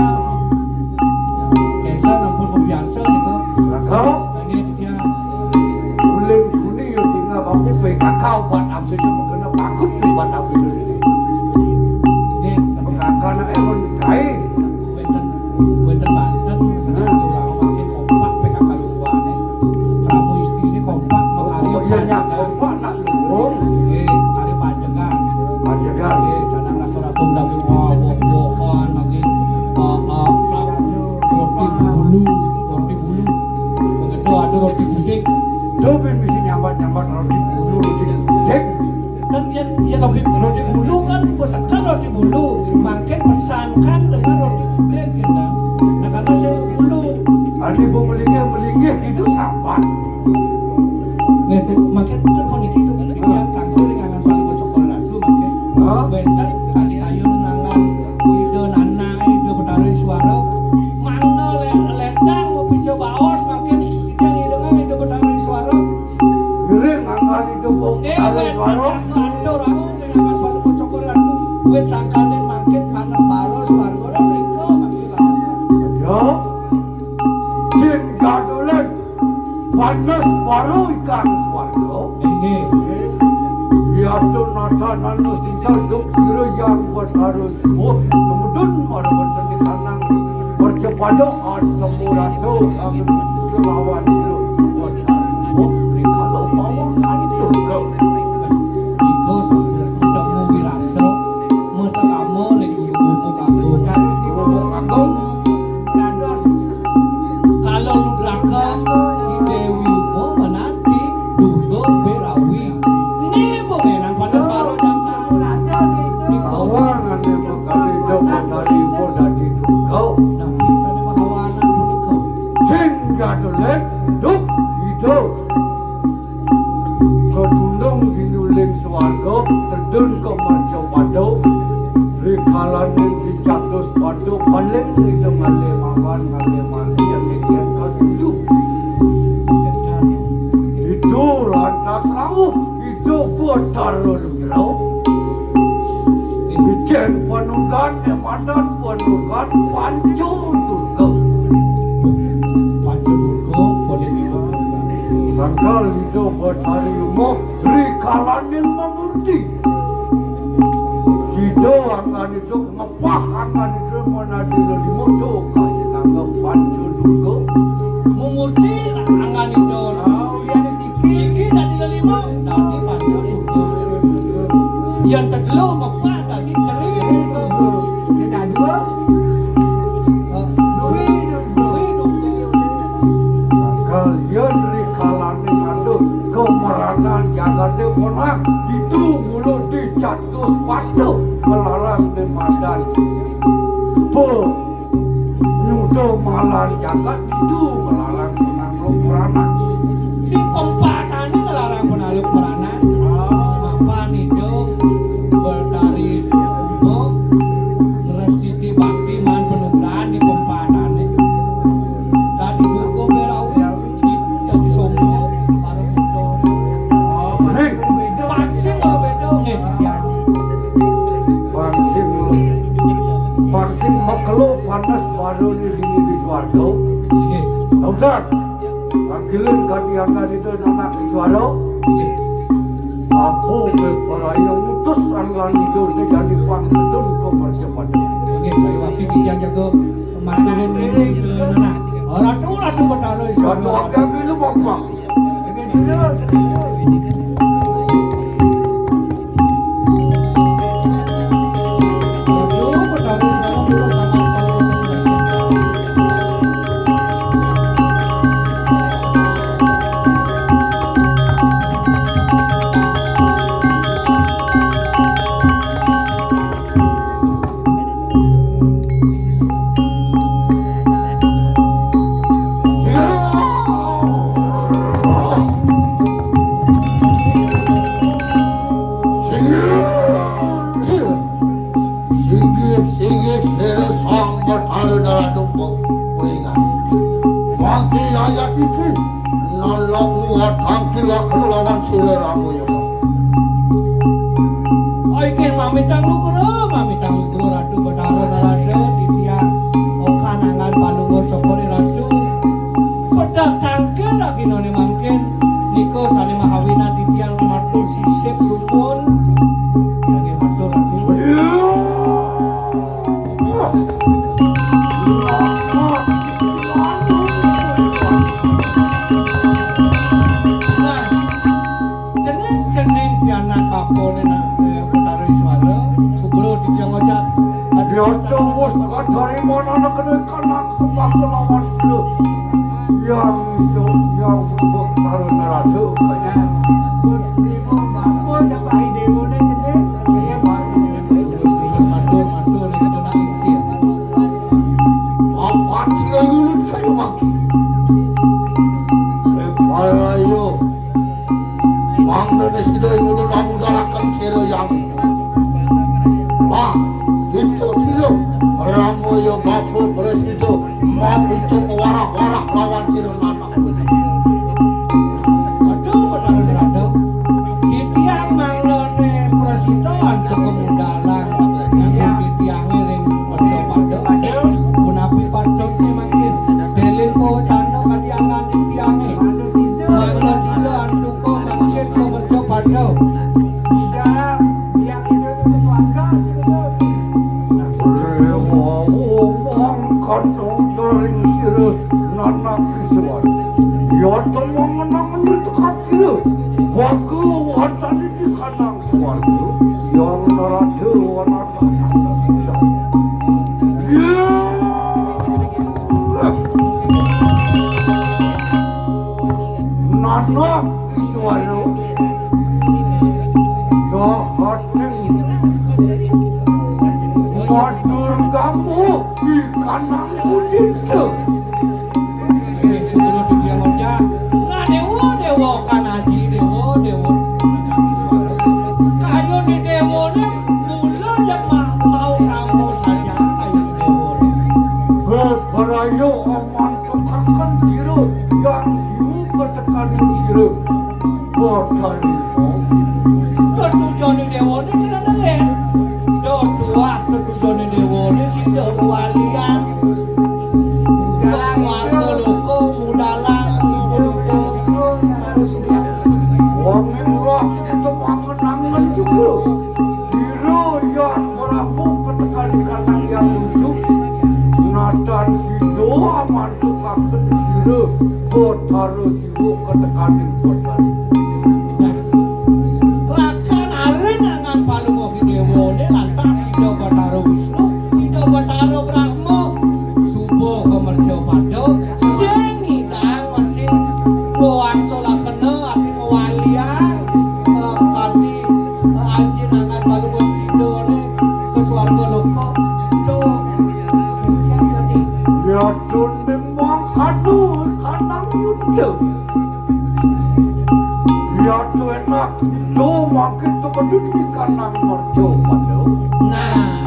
Ya, kita ampun kok biasa gitu. Lah, kok? Lagi dia. Ulin kuni yo tinggal aku P K K obat habis itu kena bakut obat habis itu. Nggih, P K K nak emang kae. Wénten banten, sedaya urang makin kompak P K K luhuané. Krama istriné kompak makarya. Oh, iya, nyak, kompak nak luhung. Nggih, makarya panjenengan. Panjenengan. Nggih, jangan ragu-ragu daging woh-wohan, daging, eh, eh, roti bulu, roti bulu. Begitu ada roti gudeg. Tuh, ben bisa nyambat-nyambat roti bulu, roti gudeg. Kan yén, yén roti, roti bulu kan pesekan roti bulu. Mangkin pesankan dengan roti gudeg, gitu. Nah, karena saya bulu. Adi bu melinggih-melinggih gitu sambat. Nggih, mangkin kan puniki to, niki yang tangkil ring angan Palungguh Cokor Ratu, mangkin. Hah? Wénten kali ayun angan Ida Nanang, Ida Betara Iswara. Mangda le-, ledang mapica baos, mangkin titiang ngiringang Ida Betara Iswara. Ngiring angan Ida Betara Iswara. Nggih, wénten atur rawuh ring angan Palungguh Cokor Ratu. Wit sangkaning mangkin panembahan swarga mrika mangkin lawas. Ya. Jin gadulen panes baru ikan swarga. Inggih. Yatu natanana sisal duk sira yang betara semua. Kemudian mara wonten di kanang percepada atemu rasa kami selawan sira. Di kalau bawang antuk ke. Iko sambil ketemu wirasa, mesakama ring gumuk agung. Gumuk agung. Kala ludraka, I Déwi Uma menanti, Durga Berawi. Né, Bu, menang panes baru jam telu. Iko. Awan ane makali dok matari pun dadi Durga. Napi sane mahawanan punika? Sing gadulen duk idup. Katundung ginuling swarga, tedun ka mercapada, rikalaning dicatus pada, paling ida ngalih mawan, ngalih mati, yang ngikian katuju. Ditu lantas rawuh Ida Batara Ludra. Ijen panunggan nemadan panunggan Panca Durga. Panca Durga, boleh itu. Sangkal Ida Batari Uma rikalaning mamurti. Sida anggan Ida ngepah anggan Ida menadi lelima tu kasih nangga Panca Durga. Mamurti anggan Ida. Oh, iya, ada siki. Siki dadi lelima, dadi Panca Durga. Yang kedua ngepah dadi Tri Durga. Yang kedua, eh, Dwi Durga. Dwi Durga. Kalian rikalaning ada kemeranan jagate ponang, ditu mulu dicatus patuh melarang nemadan. Pe nyuda malar jagat, ditu melarang penaluk peranak. Di pempatane ngelarang penaluk peranak. Oh, mapan Ida Betari Uma ngrestiti bakti man panugrahan di pempatane. Dadi Durga Berawi, dadi Soma, para putra. Oh, bener. Pangsing ora beda, nggih. Pangsing, pangsing makelo panes baru ni dini di swarga. Nggih. Lautan. Kagilin kadi anggan itu nanak di swarga. Nggih. Apa ke paraya ngutus anggan itu ni jadi pangketun ke mercapada. Nggih, saya wapi titiang jaga maturin ini ke nanak. Ratu, Ratu Betara Iswara. Ratu, agak dulu, Bapak. Singgih, singgih, sira Sang Betara Narada, kowe ingat. Mangke ayat iki, nalap muat tangkil aku lawan sira Rama Yama. Oh, inggih, mamitang lugra, mamitang lugra Ratu Betara Narada, titiang okan anggan Palungguh Cokor I Ratu. Pedak tangkil raginane mangkin, nika sane mahawinan titiang matur sisip rumpun. Inggih matur Ratu. Kone nak, eh, Betara Iswara, subro titiang ojak. Aduh, ya, wis kadari manana kena kanang sembah kelawan sira. Yang iso, yang Betara Narada kaya. Terima mampu sampai dewa ni kene, kaya masuk. Terus, terus, matur, matur, itu nak isin. Apan sira nyulut kaya maki. Eh, ayo. Mangdene sida ing ulun amudalaken sira yang. Lah, kita sira. Ramaya bapa presida mapica pewarah-warah lawan sira nanak. Aduh, bener, aduh. Titiang mangdene presida antuk kemundalan. Titiang ring Mercapada. Punapi patutne mangkin. Delin pawacana kadiangan titiange. Mangda sida antuka mangkin ka Mercapada. Rewa mangkana daring sira nanak Iswara. Ya temang menang menang tekan sira. Waga wantane di kanang swarga. Yang narada wanata. Nanak Iswara dahating matur gamu di kanang udita. Sugro dudia moja. Nah, dewa, dewa, kan aji, dewa, dewa. Kayu di dewa ni, mula yang ma-, mau kamu saja, kayu di dewa ni. Beberaya aman tukakan jiro yang siwu ketekan jiro. Betarimo. Tetujone dewa ni sing ada len. Do tuah tetujone dewa ni sing ada walian. Warga loko mudalang. Wong ing roh kita mangen-angen juga. Sira yang berambung ketekan di kanang yang lucu. Natan sida amantukaken sira. Betara Siwa ketekaning Betara. Nah, rakan aren angan palungguh dewane lantas Ida Betara Wisnu, Ida Betara Brahma, suba ka Mercapada, sing ngidang masih wangsulakena ati mawalian, eh, kanti, eh, anjing angan palungguh Ida ne ke swarga loka. Tuh, kan tadi. Ya, dun memang kanu kanang yuda. Ya, tuh enak. Tuh, makin tuh kedun di kanang Mercapada. Nah,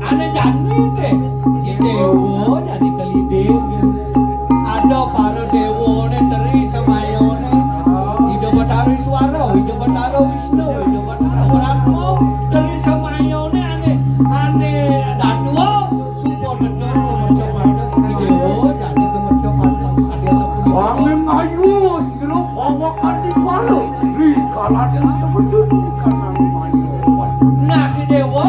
ane jani deh. Di dewa jadi keliding. Ada para dewa ne teri semayone. Ida Betara Iswara, Ida Betara Wisnu, Ida Betara Brahma, teri semayone ane, ane dadua, suba tedun ke Mercapada. Di dewa jadi ke Mercapada. Ada sepuluh. Angin ayu, sira bawakan di suara. Di kalan itu betul di kanang mayu. Nah, di dewa,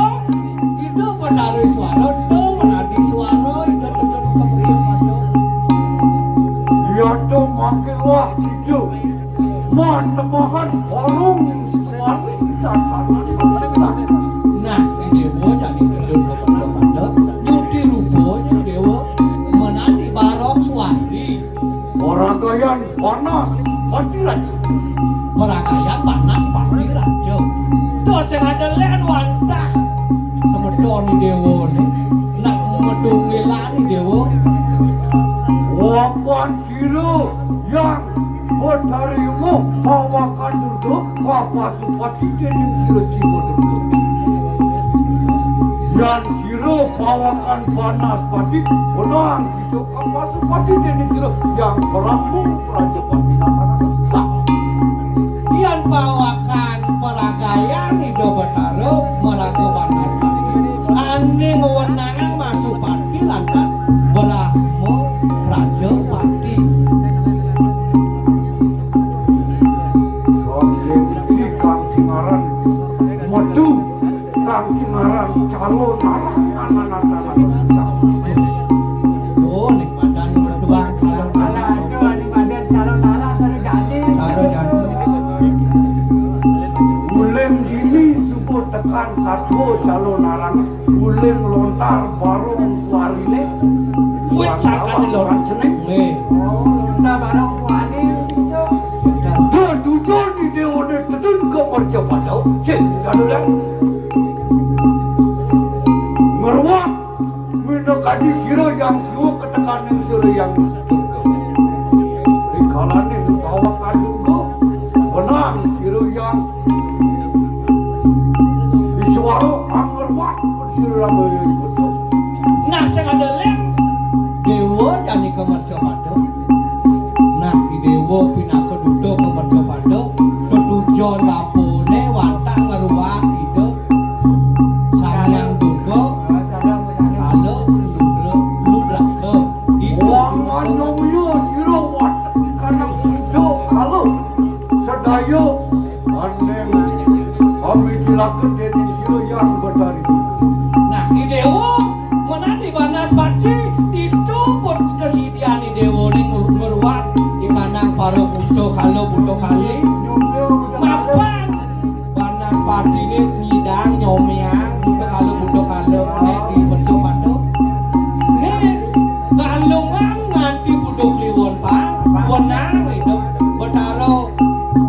Ida Betara Iswara, do menadi suara, Ida tedun ke Mercapada. Ya, do makin wah, Ida. Muat temahan warung suara tatanan. Nah, di dewa jadi tedun ke Mercapada, nyuti rupa jadi dewa, menadi barong suari. Paragayan panas pati raja. Paragayan panas pati raja. Tuh sing ada len wantah. Semeton ni dewa ni. Nak medungilan ni dewa. Wapan sira yang bertarimu pawakan Durga, Kapasupati dening sira Siwa Durga. Yan sira pawakan Banaspati, menang Ida Kapasupati dening sira yang Prabu Prajapati nang susah. Yan pawakan peragayan Ida Betara maraga Banaspati. Ane ngwenangang Masupati lantas Brahma Prajapati. Soalnya iki kang kingaran metu. Kang kingaran calon arangan anak-anak susah. Oh, ning badan mertua calon anak. Aduh, ning badan calon anak sarjana. Sarjana. Uleng di Kan satua calon arang uling lontar barong suarine. Wit sangkane lor. Kan jeneng. Nggih. Oh, lontar barong suarine. Dedudon di dewane tedun ke mercapada. Sing, dadulan. Ngeruak. Minakadi sira Hyang Siwa ketekaning sira Hyang Durga. Rikalaning pawakan Durga, wenang sira Hyang Iswara angruak sira Rama Hyang Buddha. Nah, sing ada lem, dewa jani ke mercapada. Nah, i dewa pinaka duta ke mercapada, tetujon bapane wantah ngruak ida Sang Hyang Durga, kala ludra, ludraka. Ida. Wang anyongya sira watek ikanak puja kala. Sedaya andeng kami cilaka dening sira Hyang Betari. Nah, i dewa menadi Banaspati, itu pun kesidian i dewa ning ngruak ikanang para puja kala puja kali. Mapan Banaspatine nyidang nyomiang buta kala buta kala nek di mercapada. Nek Galungan nganti buta kliwon pang, wenang idup Betara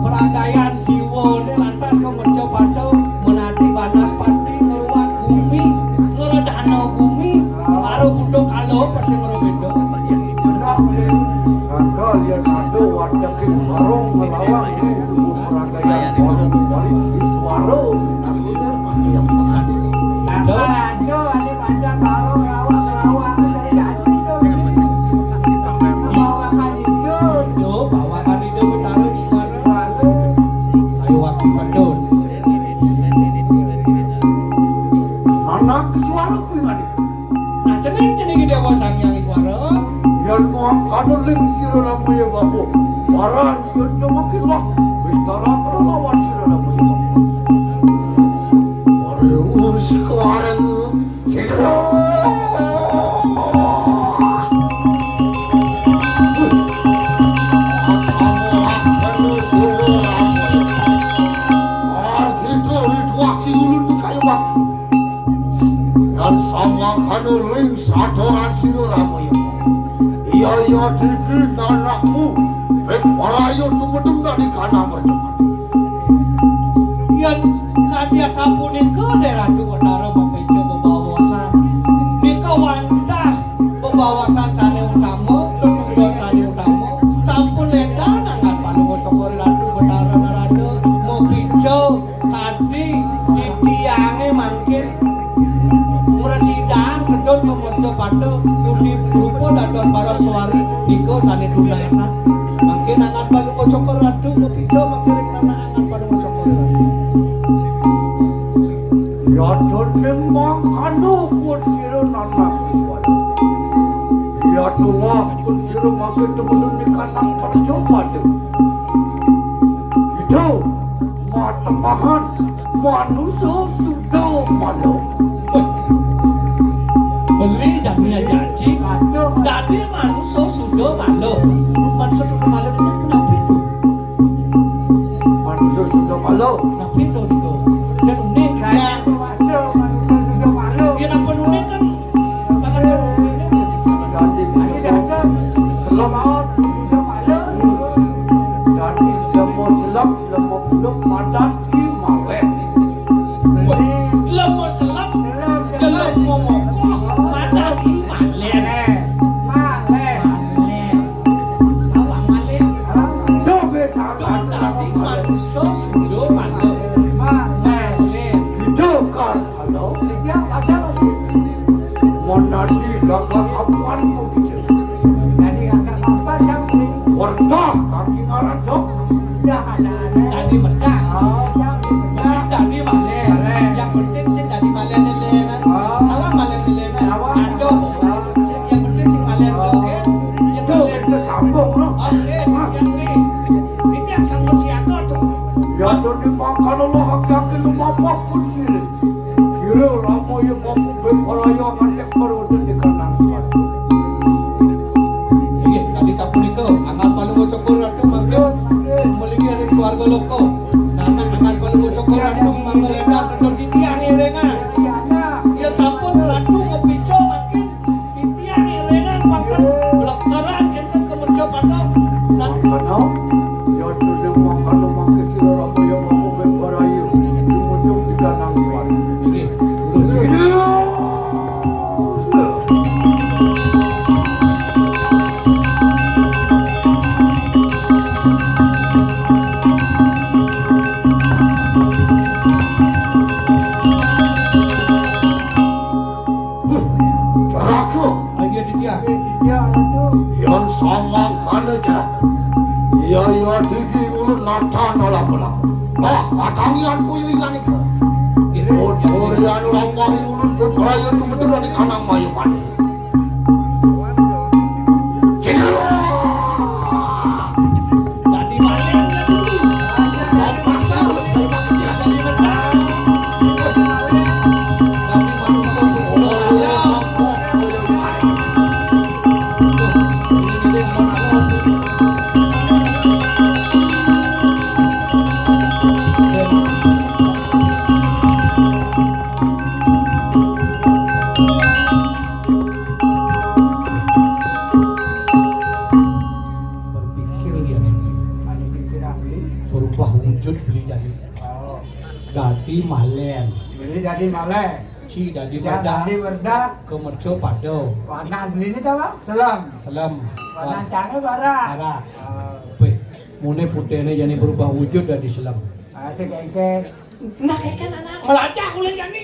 Peragayan Siwa ne lantas ke mercapada menadi Banaspati ngruak gumi, ngredana gumi, para buta kala pasti ngrobeda. Sangka yen ada wadeking barong ngelawang di subur peragayan barong wali di suara. Sangka ada ane pada barong lawang-lawang terjadi tu. Bawakan itu. Itu bawakan itu Betara Iswara. Saya wakil pedun. Anak Iswara kuwi. Nah, cening-cening Dewa Sang Hyang Iswara. Yan mangkana ling sira Ramaya Bapa. Paran yen demikilah, wis tara lawan sira Ramaya Bapa. Wis kuareng sira. Asama akan sira Ramaya. Argita rituasi ulun kayu waktu. Lan samangkana ling satoran sira Ramaya. Iya, iya, diki nanakmu, ping paraya tumedem nalika nang mercapada. Yen kadi asapunika, Dai Ratu Betara mapeca bebaosan. Nika wantah bebaosan sane utama, bebaosan sane utama, sampun ledang angkat paduka cokor Ratu Betara Narada, mapica Kadi titiange mangkin mresidang kedut ka mercapada, nudi rupa dados barang suari nika sane tunasan. Mangkin angan paduka cokor Ratu, mukija mangkin ring tanah angan paduka cokor Ratu. Yadane mangkana pun sira nanak Iswara. Yatulah pun sira mangkin temen ning kanang mercapada. Gitu. Matemahan manusa suda malu. Beli jani aja, Cik. Aduh. Dadi manusa suda malu. Manusa suda malu itu kenapa itu? Manusa suda malu. Kenapa itu, Diko? Dan unik, ya. Manusa suda malu. Ya, kenapa unik kan? Dadi, selem, dadi, lemo selem, lemo punduk, madan i malen. Lemo selem, lemo mokoh, madan i malen. Malen. Malen. Awak malen. Tuh, bisa. Tuh, dadi manusa suda malen. Malen. Gitu, kan. Halo? Iya, ada, Mas. Monadi gagal apuan kok gitu. Jadi gagal apa, Cang? Werdah kaki ngaran, Cok. Udah ada, ada. Tadi medah. Oh, Cang, medah. Tadi balik. Balik. Yang penting sih tadi balik dulu, nah. Oh. Apa balik dulu, nah? Apa? Aduh. Oh. Sing, yang penting sih balik dulu, oke? Yang itu, balik. Itu sambung, no. Oke, yang ini. Itu yang sambung si Ato tuh. Ya, jadi makan Allah, aki-aki lu apa pun sih. Sira Ramaya Bapu Bengkaraya ngantek marweden di kanang swarga. Inggih, kadi sapunika, anggal paling cokor Ratu mangke malinggi ring swarga loka. Nanak anggal paling cokor Ratu mangke ledang ento titiang Mangkana mangke sira Ramayana kabeh baraya, tumujung di kanang swarga. Inggih, terus. Iya. Caraku. Ayo, Ditya. Yan samangkana caraku. Iya, iya, digi ulun nata nolak-nolak. Nah, patangian puyu ingan ika. Gitu. Durian lampahi ulun bebrayan tumetu dari kanang mayupan. Gitu. Dadi maling, dadi. Dadi maling. Dadi maling. Berpikir dia. Anu pikir aku. Berubah wujud beli jadi. Oh. Dadi malen. Beli dadi malen. Ci dadi werdak. Dadi werdak. Kemerco pado. Warna ini ta, Bang? Selem. Selem. Warna cangnya barak. Barak. Oh. Wih, mune putihnya jadi berubah wujud dadi selem. Ah, si kengkeng. Nah, kengkeng anak. Melajah kulit jani.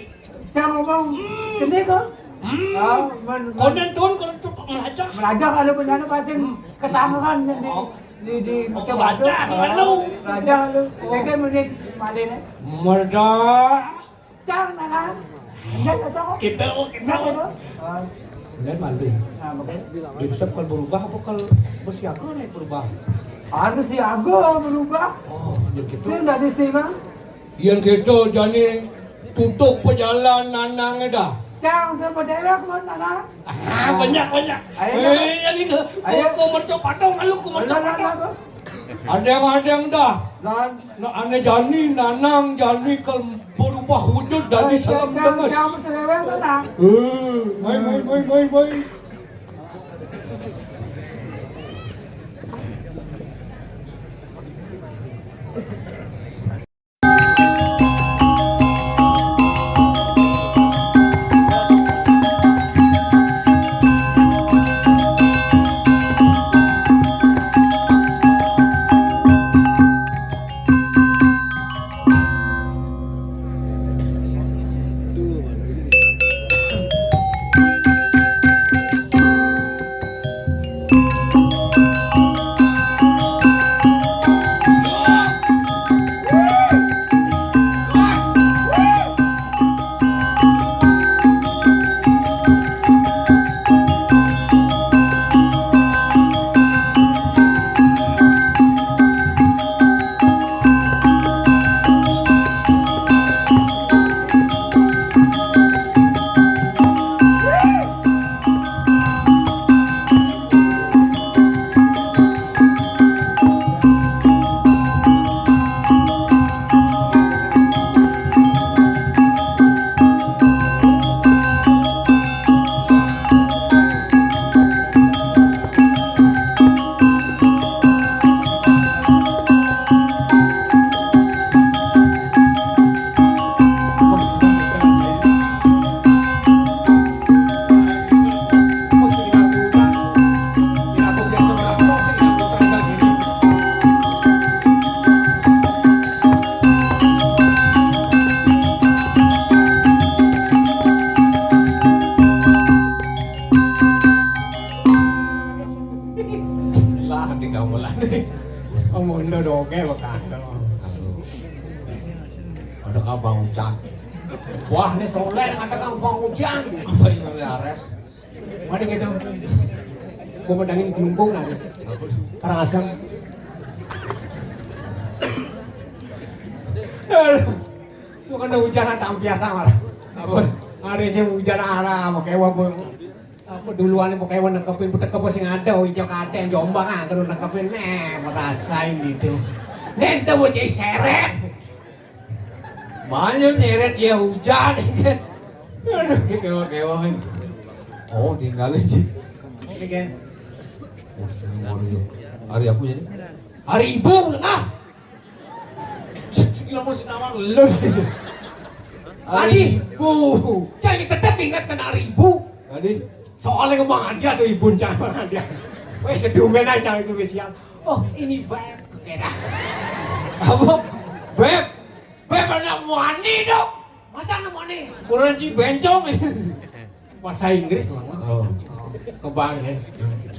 Cang ngomong, hmm. Kene kok. Hmm. Ah, men-, men-, konden tuh, konden tuh melajah. Melajah kalau punya anu pasti, hmm, ketangkehan di, oh, di, di, oh, coba tuh. Melajah, anu. Melajah lu. Oh. Kengkeng menit malin. Melajah. Cang, nana. Enggak, enggak, enggak. Kita, oh, kita. Enggak, enggak. Ah. Kemudian malu. Nah, makanya. Dia bisa kalau berubah apa kalau bersiaga nih berubah? Harus siaga berubah. Oh, ya gitu. Sing dari sini. Yang kita jani tutup pejalan nanang dah. Cang, siapa dewek, Mon, nana? Ah, banyak, banyak. Ayo, eh, yang itu. Ayo. Kok, kok merco padong, lalu kok merco padong. Ayo, nana, nana. Adeng-adeng dah. Nan. Nah, ane jani, nanang jani kel berubah wujud dari selem demes. Kamu seleweng, Nana. Eh, mai, mai, mai, mai, mai. Lah, tinggal mulai. Ngomong doge bakal. Ada kabar hujan. Wah, ini soleh ada kabar hujan. Apa yang ares? Mari kita. Gua medangin gelungkung nanti. Karangasem. Aduh. Gua kena hujan tak biasa malah. Ampun. Hari sih hujan arah, pakai wabun. Apa duluan pakai warna kepin putek apa sing ada, hijau kadeng, jombang ah, kena nekepin, nih, ngerasain gitu. Nih, ente bocah seret. Banyak nyeret ya hujan. Aduh, kewa-kewa. Oh, tinggalin sih. Ini kan. Oh, hari aku jadi. Hari ibu, lengah. Terus nawang lu sih. Adi, bu, jangan tetep ingat kena ribu. Adi, soalnya kemang dia tuh ibu jangan dia. Weh, sedumen aja itu spesial. Oh, ini beb. Beda. Apa? Beb, beb anak muani dong. Masa anak muani? Kurang ci bencong. Bahasa Inggris lah. Oh. Kebang ya.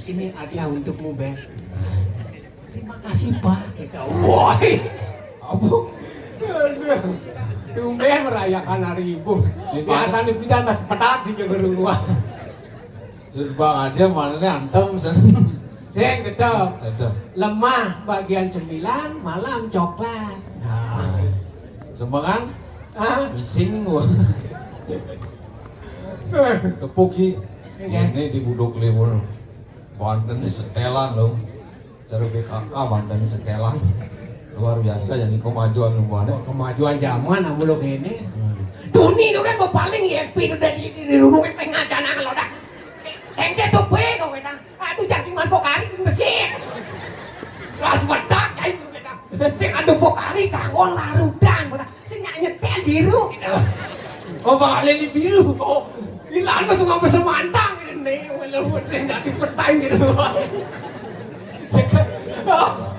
Ini hadiah untukmu, Beb. Terima kasih, Pak. Kita, woi. Apa? Aduh. Tumben merayakan hari ibu. Biasa nih kita nas petat sih jago rumah. Sudah aja mana nih antem sen. Sing gedok. Gedok. Lemah bagian cemilan, malam coklat. Nah. Sembangan? Ah? Missing gua. Tepuk ki. Iya. Ini di Buduk Liwur. Banten setelan loh. Cara B K K Banten setelan. Luar biasa ya nih kemajuan lu buat. Kemajuan zaman amuluk ini. Hmm. Duni itu kan mau paling ya, itu udah di di rumah pengajaran lo dah. Engke tuh be kau kena. Aduh, cak sing manpo kari besi. Las wedak ae kena. Sing adu pokari kanggo larutan, kena. Sing nyetel biru gitu. Oh, Bang Leli biru. Oh, ilan mah semua semantang ini. Walaupun tidak dipetain gitu. Sekarang, oh,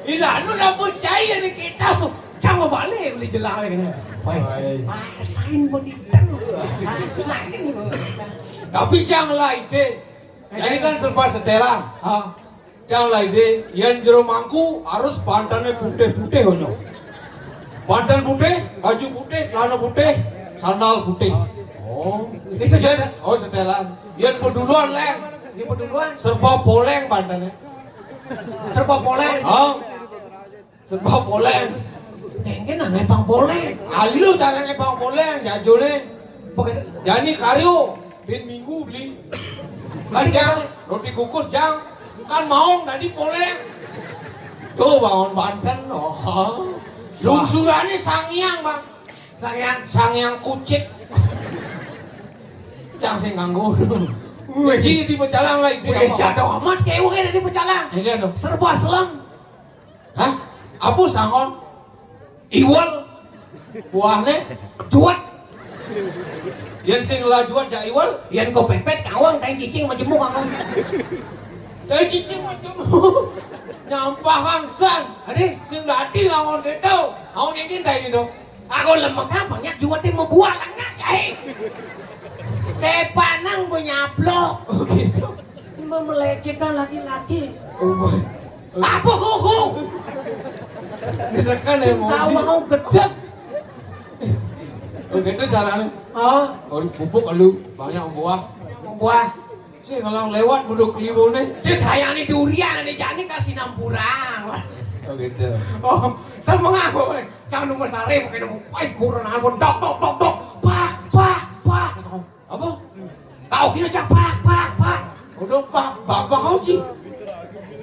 ilan lu rambut cai ini kita. Cang mau balik beli jelang ini. Woi, rasain begitu. Rasain. Tapi cang lah itu. Jadi kan serba setelan. Ah. Cang lah ide, yang jero mangku harus pantannya putih-putih onyo. Pantan putih, baju putih, celana putih, sandal putih. Oh, itu sudah. Oh, setelan. Yang peduluan leng. Yang peduluan. Serba poleng pantannya. Serba poleng. Oh. Serba poleng. Engke nang ngepang poleng. Alu cara ngepang poleng, jajone. Pokoknya jani karyo, bin minggu beli. Tadi kan roti kukus jang, bukan maong tadi poleng. Tuh bangun Banten, oh. Lungsurannya sangiang, Bang. Sangiang, sangiang kucit. Cang sing nganggo. Wih, di pecalang lagi. Wih, jadong amat kayak wong di pecalang. Ini anu. Serba seleng. Hah? Apa sangon? Iwal. Buahnya juat. Yang sing lah juat jak iwal. Yang kau pepet kawang tai cicing majemuk kawang. Tai cicing majemuk. Nyampah kangsan. Ade, sing dadi lawan kita. Lawan ini tai dong. Aku lemah kan banyak juat yang membuat anak. Eh. Sepanang penyaplok. Oh gitu. Ini melecehkan laki-laki. Oh, boy. Apa kuku? Misalkan emosi. Tahu mau gedek. Oh, gitu caranya. Oh. Oh, pupuk lu banyak buah. Buah. Si ngelang lewat buduk kliwone. Si kayaknya durian ini jani kasih nampurang. Oh, gitu. Oh, sama ngaku. Jangan nomor sare pakai nomor. Wah, kurang aku dok dok dok dok. Pak, pak, pak. Apa? Kau kira cak pak, pak, pak. Udah pak, bapak kau sih.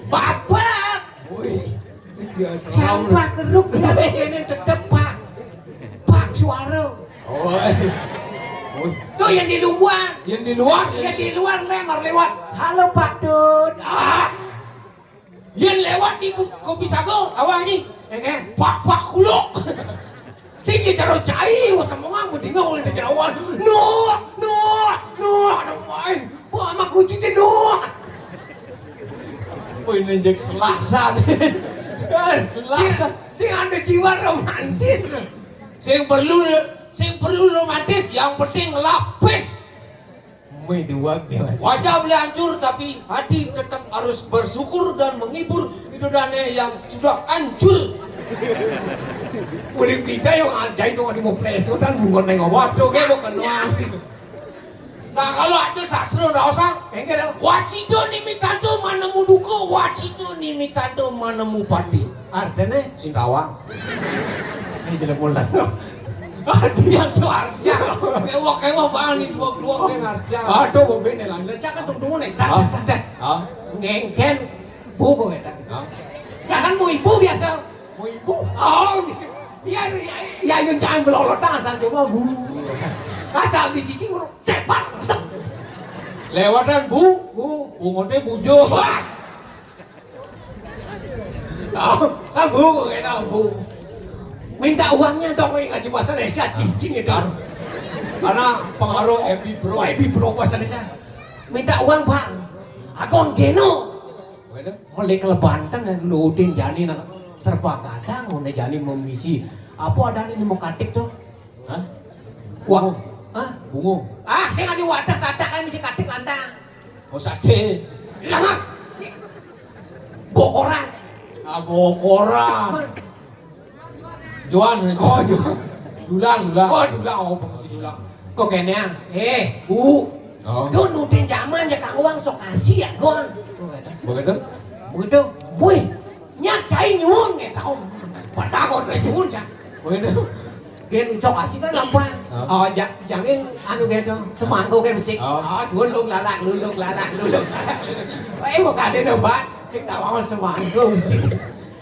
Bapak. Wih, biasa. Siapa keruk dia ini tetep pak. Pak suara. Oh. Tuh yang di luar. Yang di luar. Yang di luar lemar lewat. Halo Pak Dut. Ah. Yang lewat di kopi sago, awak ni. Eh, eh, pak pak kuluk. Sing dia cara cai, wah sama ngapa dia ngau di jerawan. Nuh, nuh, nuh, nuh, eh, wah sama kucing dia nuh. Oh, ini injek selasa nih. Selasa. Sing ada jiwa romantis. Sing perlu, sing perlu romantis, yang penting lapis. Wajah boleh hancur, tapi hati tetap harus bersyukur dan menghibur itu dane yang sudah hancur. Uling kita yang ajaib kok di mau pleso dan bunga neng waduh kayak mau kenal. Nah, kalau ada sastra ndak usah. Enggak ada. Wacito nimitado manemu duko, wacito nimitado manemu pati. Artinya sing tawang. Ini jadi mulai. Artinya tuh artinya. Ewa-ewa banget dua-dua yang artinya. Aduh, mau bene lah. Nggak cakap dong dulu nih. Dah, dah, dah, dah. Hah? Ngengken. Bu kok kita. Hah? Jangan mau ibu biasa. Mau ibu. Oh, iya, iya, iya, yun jangan belolotan asal cuma bu. Asal di sisi nguruk cepat. Lewatan bu. Bu. Bungote bujo. Wah. Tahu, kan bu kok kita bu. Minta uangnya dong, ngaji bahasa Indonesia, cicing itu. Karena pengaruh Ebi Bro. Oh, Ebi Bro bahasa Indonesia. Minta uang, Pak. Akun geno. Waduh. Mulai kelebantan yang nutin jani nak serba gadang, mulai jani memisi. Apa ada ini mau katik tuh? Hah? Wah. Hah? Bungo. Ah, sing ada wadah katak kan misi katik lantang. Oh, sate. Lah, si bokoran. Ah, bokoran. Joan. Oh, Joan. Dulang, dulang. Oh, dulang. Oh, promosi dulang. Kok kene, ah? Eh, Bu. Oh. Tuh nutin zaman ya Kang Wang sok kasih ya, Gon. Begitu? Begitu. Wih, nyak cai nyuwun ya tahu. Padahal nyuwun ya. Begitu. Gen sok kasih kan apa? Oh. Oh, ja-, jangan anu gitu. Semangkuk kayak besi. Oh. Oh, suwun lung lalak, luluk lalak, luluk lalak. Eh, mau kade no, Mbak. Sing tahu semangkuk sih.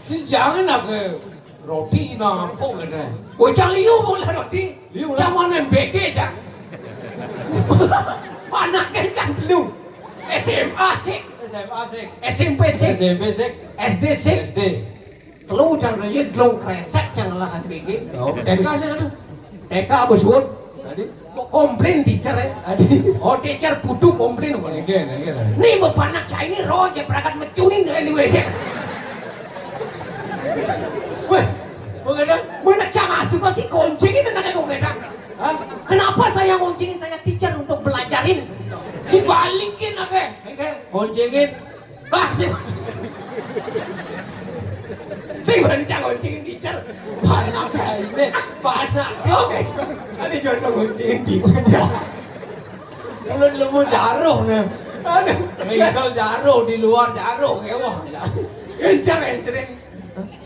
Si jangan aku. Roti ina apa kene? Oh, cang liu pun lah roti. Liu lah. Cang mana B G, cang? Mana kan cang dulu? S M A sih. S M A sih. S M P sih. S M P sih. S D sih. S D. Telu cang raya dlong kresek cang lah kan B G. Oh. T K sih aduh. T K bos won. Tadi? Mau komplain teacher ya? Tadi. Oh, teacher butuh komplain. Oke, oke, oke. Nih, mau panak saya ini roh, cek perangkat mecunin dari W C. Weh, mau kata, mana cang asuh sih koncingin anaknya kok kata? Hah? Kenapa saya ngoncingin saya teacher untuk belajarin? Si balikin apa? Oke, koncingin. Bah, sing, sing bencang ngoncingin teacher. Panak ae, panak. Oke. Tadi jono ngoncingin teacher. Mulut lemu jaruh nih. Aduh. Mingkel jaruh, di luar jaruh, kewah. Kencang, kenceng.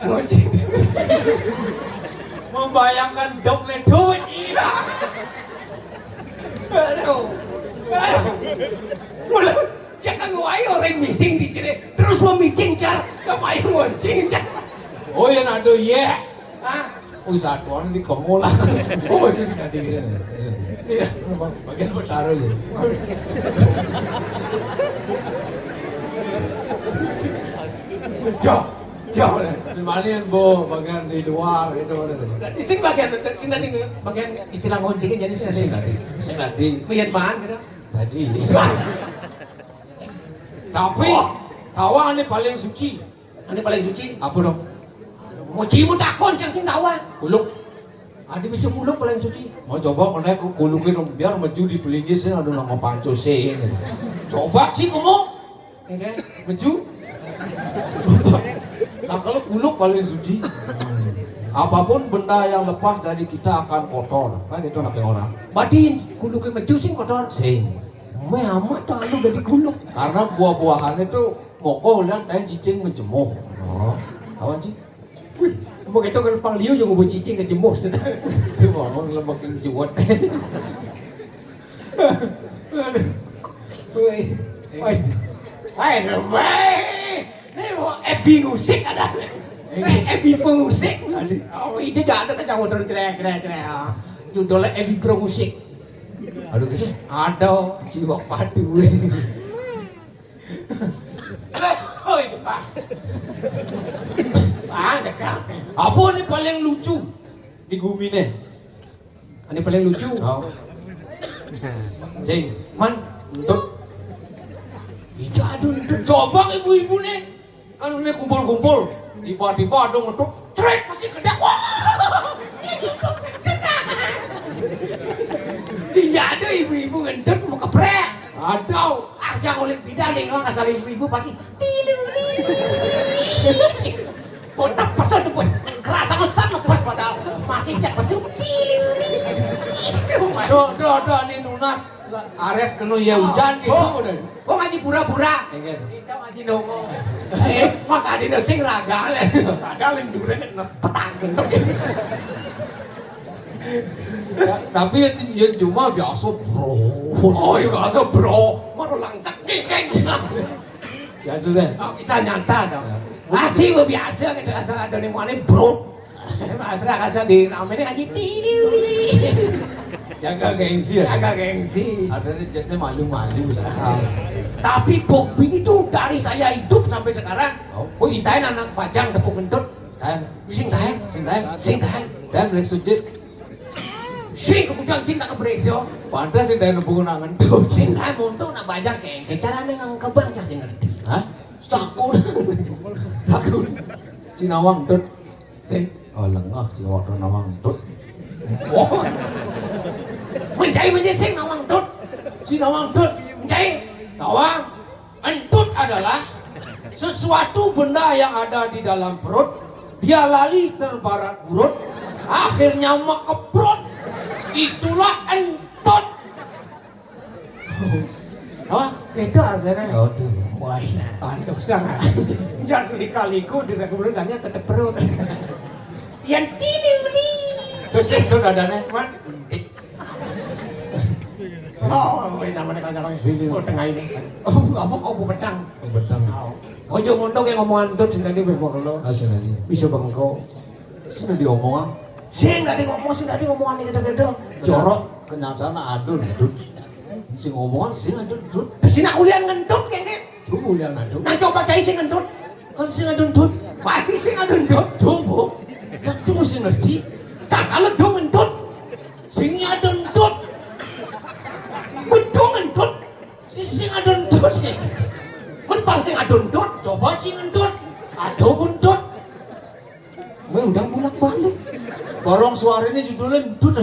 Ngoncing. Membayangkan dok nih, duh, iya. Aduh. Aduh. Mulut. Ya kan wae orang missing di sini, terus mau missing jar, ngapain ngoncing jar? Oh ya nado ye. Hah? Oh satuan di kamu lah. Oh sudah di. Iya. Bagian bertaruh ya. Jauh, jauh. Di mana yang bo bagian di luar itu ada. Di sini bagian, di sini tadi bagian istilah ngoncingin jadi sini. Sini tadi, sini tadi. Lihat bahan gitu. Tadi. Tapi tawang ini paling suci. Ini paling suci. Apa dong? Mau cimu takon cang sing tawang. Kuluk. Ada bisa kuluk paling suci. Mau coba mana aku kulukin dong biar maju di pelinggis ini ada nama panco sing. Coba sih kamu. Ya kan? Maju. Nah, kalau kuluk paling suci. Apapun benda yang lepas dari kita akan kotor. Kan itu anak orang. Berarti kuluknya maju sing kotor. Sing. Meh amat tuh anu jadi kuluk. Karena buah-buahannya tuh mokoh lihat kayak cicing menjemuh. Oh, awan sih. Wih, mau gitu kalau pang liu juga mau cicing ke jemuh sudah. Itu bangun lemak yang juat. Aduh. Wih. Wih. Wih, wih. Ini mau Ebi ngusik ada. Eh, Ebi pengusik. Aduh. Oh, itu jangan ada kecamatan cerek, cerek, cerek. Ah. Judulnya Ebi Pro Musik. Aduh gitu. Ada jiwa padu. Oh, itu, Pak. Ah, dekat. Apa ini paling lucu di gumi nih? Ini paling lucu. Oh. Sing, man, untuk. Iya, aduh, untuk coba ibu-ibu nih. Kan ini kumpul-kumpul. Tiba-tiba ada untuk, cret, pasti gede. Wah. Si ada ibu-ibu ngentut mau keprek. Aduh, ah, yang oleh bidang nih, kalau asal ibu-ibu pasti tilu. Botak pesan tuh, bos. Kerasa pesan lepas padahal masih cek pesan tilu. Doh, doh, doh, ini nunas. Ares kena ya hujan gitu udah. Kok ngaji pura-pura? Enggak. Kita ngaji nongol. Eh, maka di sing ragal. Padahal yang durian petang. Ya, tapi yang, yang cuma biasa bro. Oh, iya biasa bro. Baru langsung ngikeng. Biasa deh. Oh, bisa nyata dong. Ya. Pasti biasa gitu asal ada nih mana bro. Asal asal di namanya aja tiliu. Jaga gengsi ya. Jaga gengsi. Ada nih jadinya malu-malu lah. Tapi Bokbi itu dari saya hidup sampai sekarang. Oh. Oh, intain anak bajang tepuk ngentut. Taén. Sing taén, sing taén, sing taén. Taén balik sujud. Sing kudang cinta kepreso. Padahal sing taén buku nak ngentut. Sing taén montok nak bajak ke. Carane nang kebang cah sing ngerti. Hah? Sakul. Sakul. Sinawang tut. Sing. Oh, lengah sinawang tut. Oh. Mencai mencai sing nawang tut. Sinawang tut. Mencai. Nawang. Entut adalah sesuatu benda yang ada di dalam perut, dia lali terbarat gurut, akhirnya mekeprut. Itulah entut. Hah? Beda artinya. Aduh. Wah, iya. Aduh, sangat. Jangan lika-liku di kemudian tetap perut. Yang tilu ni. Terus itu dadanya, Mat. Oh, wis namanya kagak kaya. Ini. Oh, tengah ini. Oh, apa kok bu pedang? Bu pedang. Oh. Ojo mondok yang ngomongan tut sing tadi wis mau kelo. Ah, sing tadi. Bisa bengko. Sing tadi omongan. Sing tadi ngomong, sing tadi ngomongan ini gitu-gitu. Jorok. Kenyataan adun, Dut. Sing ngomongan sing adun, Dut. Terus nak ulian ngentut kayak gitu. Lu ulian adun. Nah, coba cai sing ngentut. Kan sing adun, Dut. Pasti sing adun, Dut. Dong, Bu. Lah, tuh sing ngerti. Cakal dong ngentut. Sing adun, Dut. Bedong ngentut. Si sing adun, Dut. Mun pang sing adun, Dut. Coba sing ngentut. Aduh, ngentut. Gue udah bulak balik. Borong suaranya judulnya entut.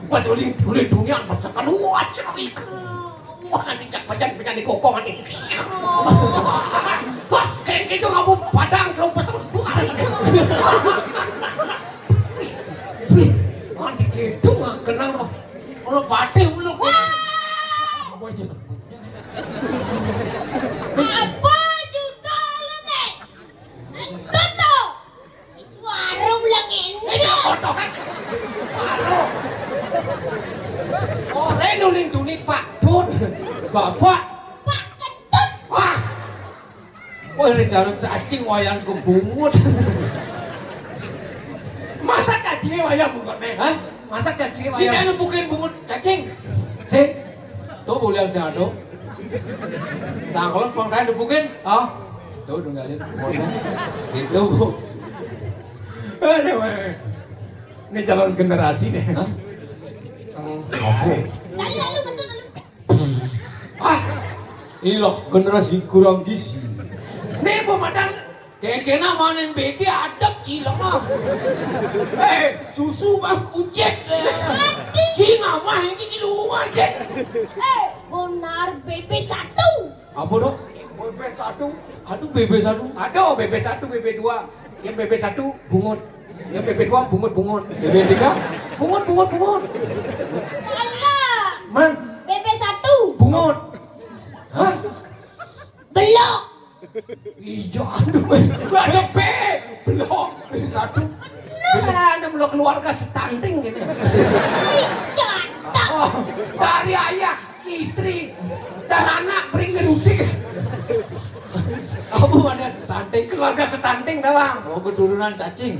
Pas uling uling dunia masakan wah cerik. Wah, nanti cak pajan pajan di kokong nanti. Wah, kayak gitu kamu padang kalau pesan. Wah, nanti gitu nggak kenal. Kalau batik ulang. Apa aja? Apa juta lu nih? Entut tuh. Suara ulang ini. Ini kotokan. Baru. Oh, saya nuling tuni Pak Dun. Bapak. Pak Kentut. Wah. Wah, ini cara cacing wayan kebungut. Masa cacingnya wayan bungut nih? Hah? Masa cacingnya wayan? Sini anu bukin bungut cacing. Sing. Tuh bulian sing ado. Sangkolot pang taén dibukin. Oh. Tuh dengerin. Gitu, Bu. Aduh, weh. Ini calon generasi deh. Hah? Oke. Tadi lalu betul lalu. Ah. Ilah generasi kurang gizi. Nih pemadang. Kekena manen bege adep cilok mah. Eh, susu mah kucek deh. Cing mah ini ciluman deh. Eh, benar B B satu. Apa dong? B B satu. Aduh, B B satu. Aduh, B B satu, B B dua. Yang B B satu bungut. Yang B B dua bungut-bungut. B B tiga bungut-bungut-bungut. Salah. Man. B B satu. Bungut. Hah? Belok. Iya, aduh, ada B, belok, satu. Benar, ada belok keluarga stunting gini. Ih, jatah. Oh, dari ayah, istri, dan anak bring ngerusik. Apa ada stunting? Keluarga stunting doang. Oh, keturunan cacing.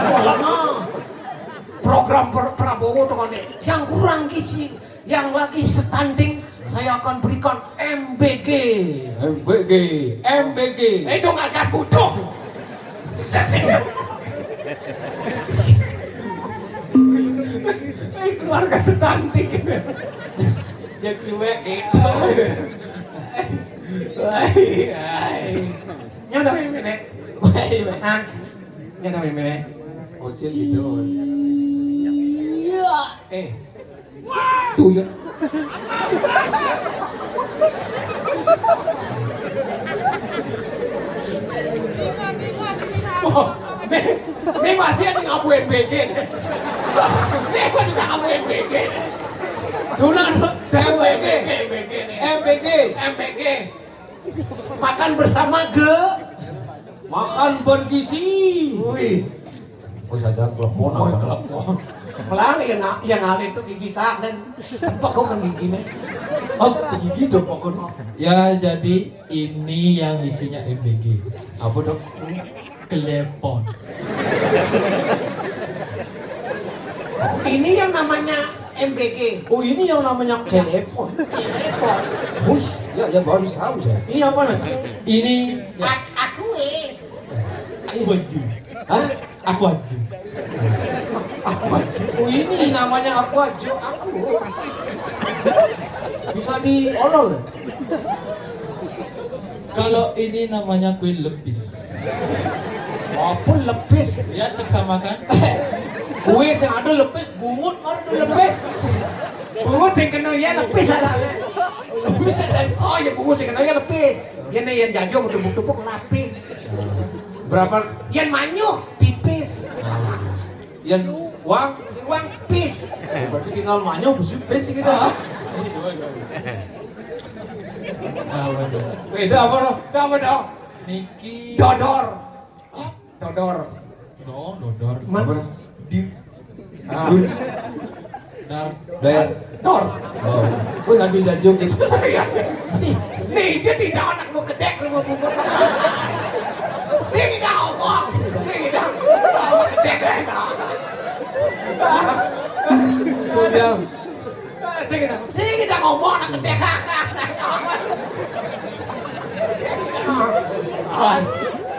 Oh, lama. Program per- Prabowo tuh kan nih, yang kurang gizi, yang lagi stunting, saya akan berikan M B G. M B G, M B G. Eh, itu nggak sehat bodoh. Eh, keluarga stunting. Yang cuek gitu. Wah, iya. Nyana mimine. Wah, iya. Hah? Nyana mimine. Usil gitu. Iya. Eh. Tuh ya. Oh, nih, nih masih ada ngabu M B G nih. Nih gua juga ngabu M B G nih. Dulu M B G, M B G nih. M B G. M B G. Makan bersama ge. Makan bergizi. Wih. Oh, saja klepon. Oh, apa? Klepon. Pelan ya, nak, yang ngalih itu gigi sak dan tepek kok kan gigi nih. Oh, gigi dong pokoknya. Ya, jadi ini yang isinya M B G. Apa dong? Klepon. Ini yang namanya M B G. Oh, ini yang namanya klepon. Klepon. Wih. Ya, ya, baru tahu saya. Ini apa, Mas? Ini aku, eh. Aku aja. Hah? Aku aja. Aku aja. Oh, ini namanya aku aja. Aku. Bisa diolol. Kalau ini namanya kue lepis. Apa lepis? Ya, cek sama kan? Kue sing ada lepis, bungut baru ada lepis. Bungut sing kena ya lepis ada. Lepis ada. Oh ya, bungut sing kena ya lepis. Ya nih, yang jajo tumpuk-tumpuk lapis. Berapa? Yang manyuh pipis. Yang uang, yang uang pis. Berarti tinggal manyuh, busuk pis gitu. Ah. Beda apa, no? Beda apa, no? Niki. Dodor. Dodor. No, dodor. Mana? Di. Ah. Dar. Dayar. Dor. Oh. Gue nggak bisa joget. Nih, jadi dah anak mau gedek lu mau bubur. Sini dah ngomong. Sini dah. Mau gedek deh dah. Udah. Sini dah. Sini dah ngomong anak gedek.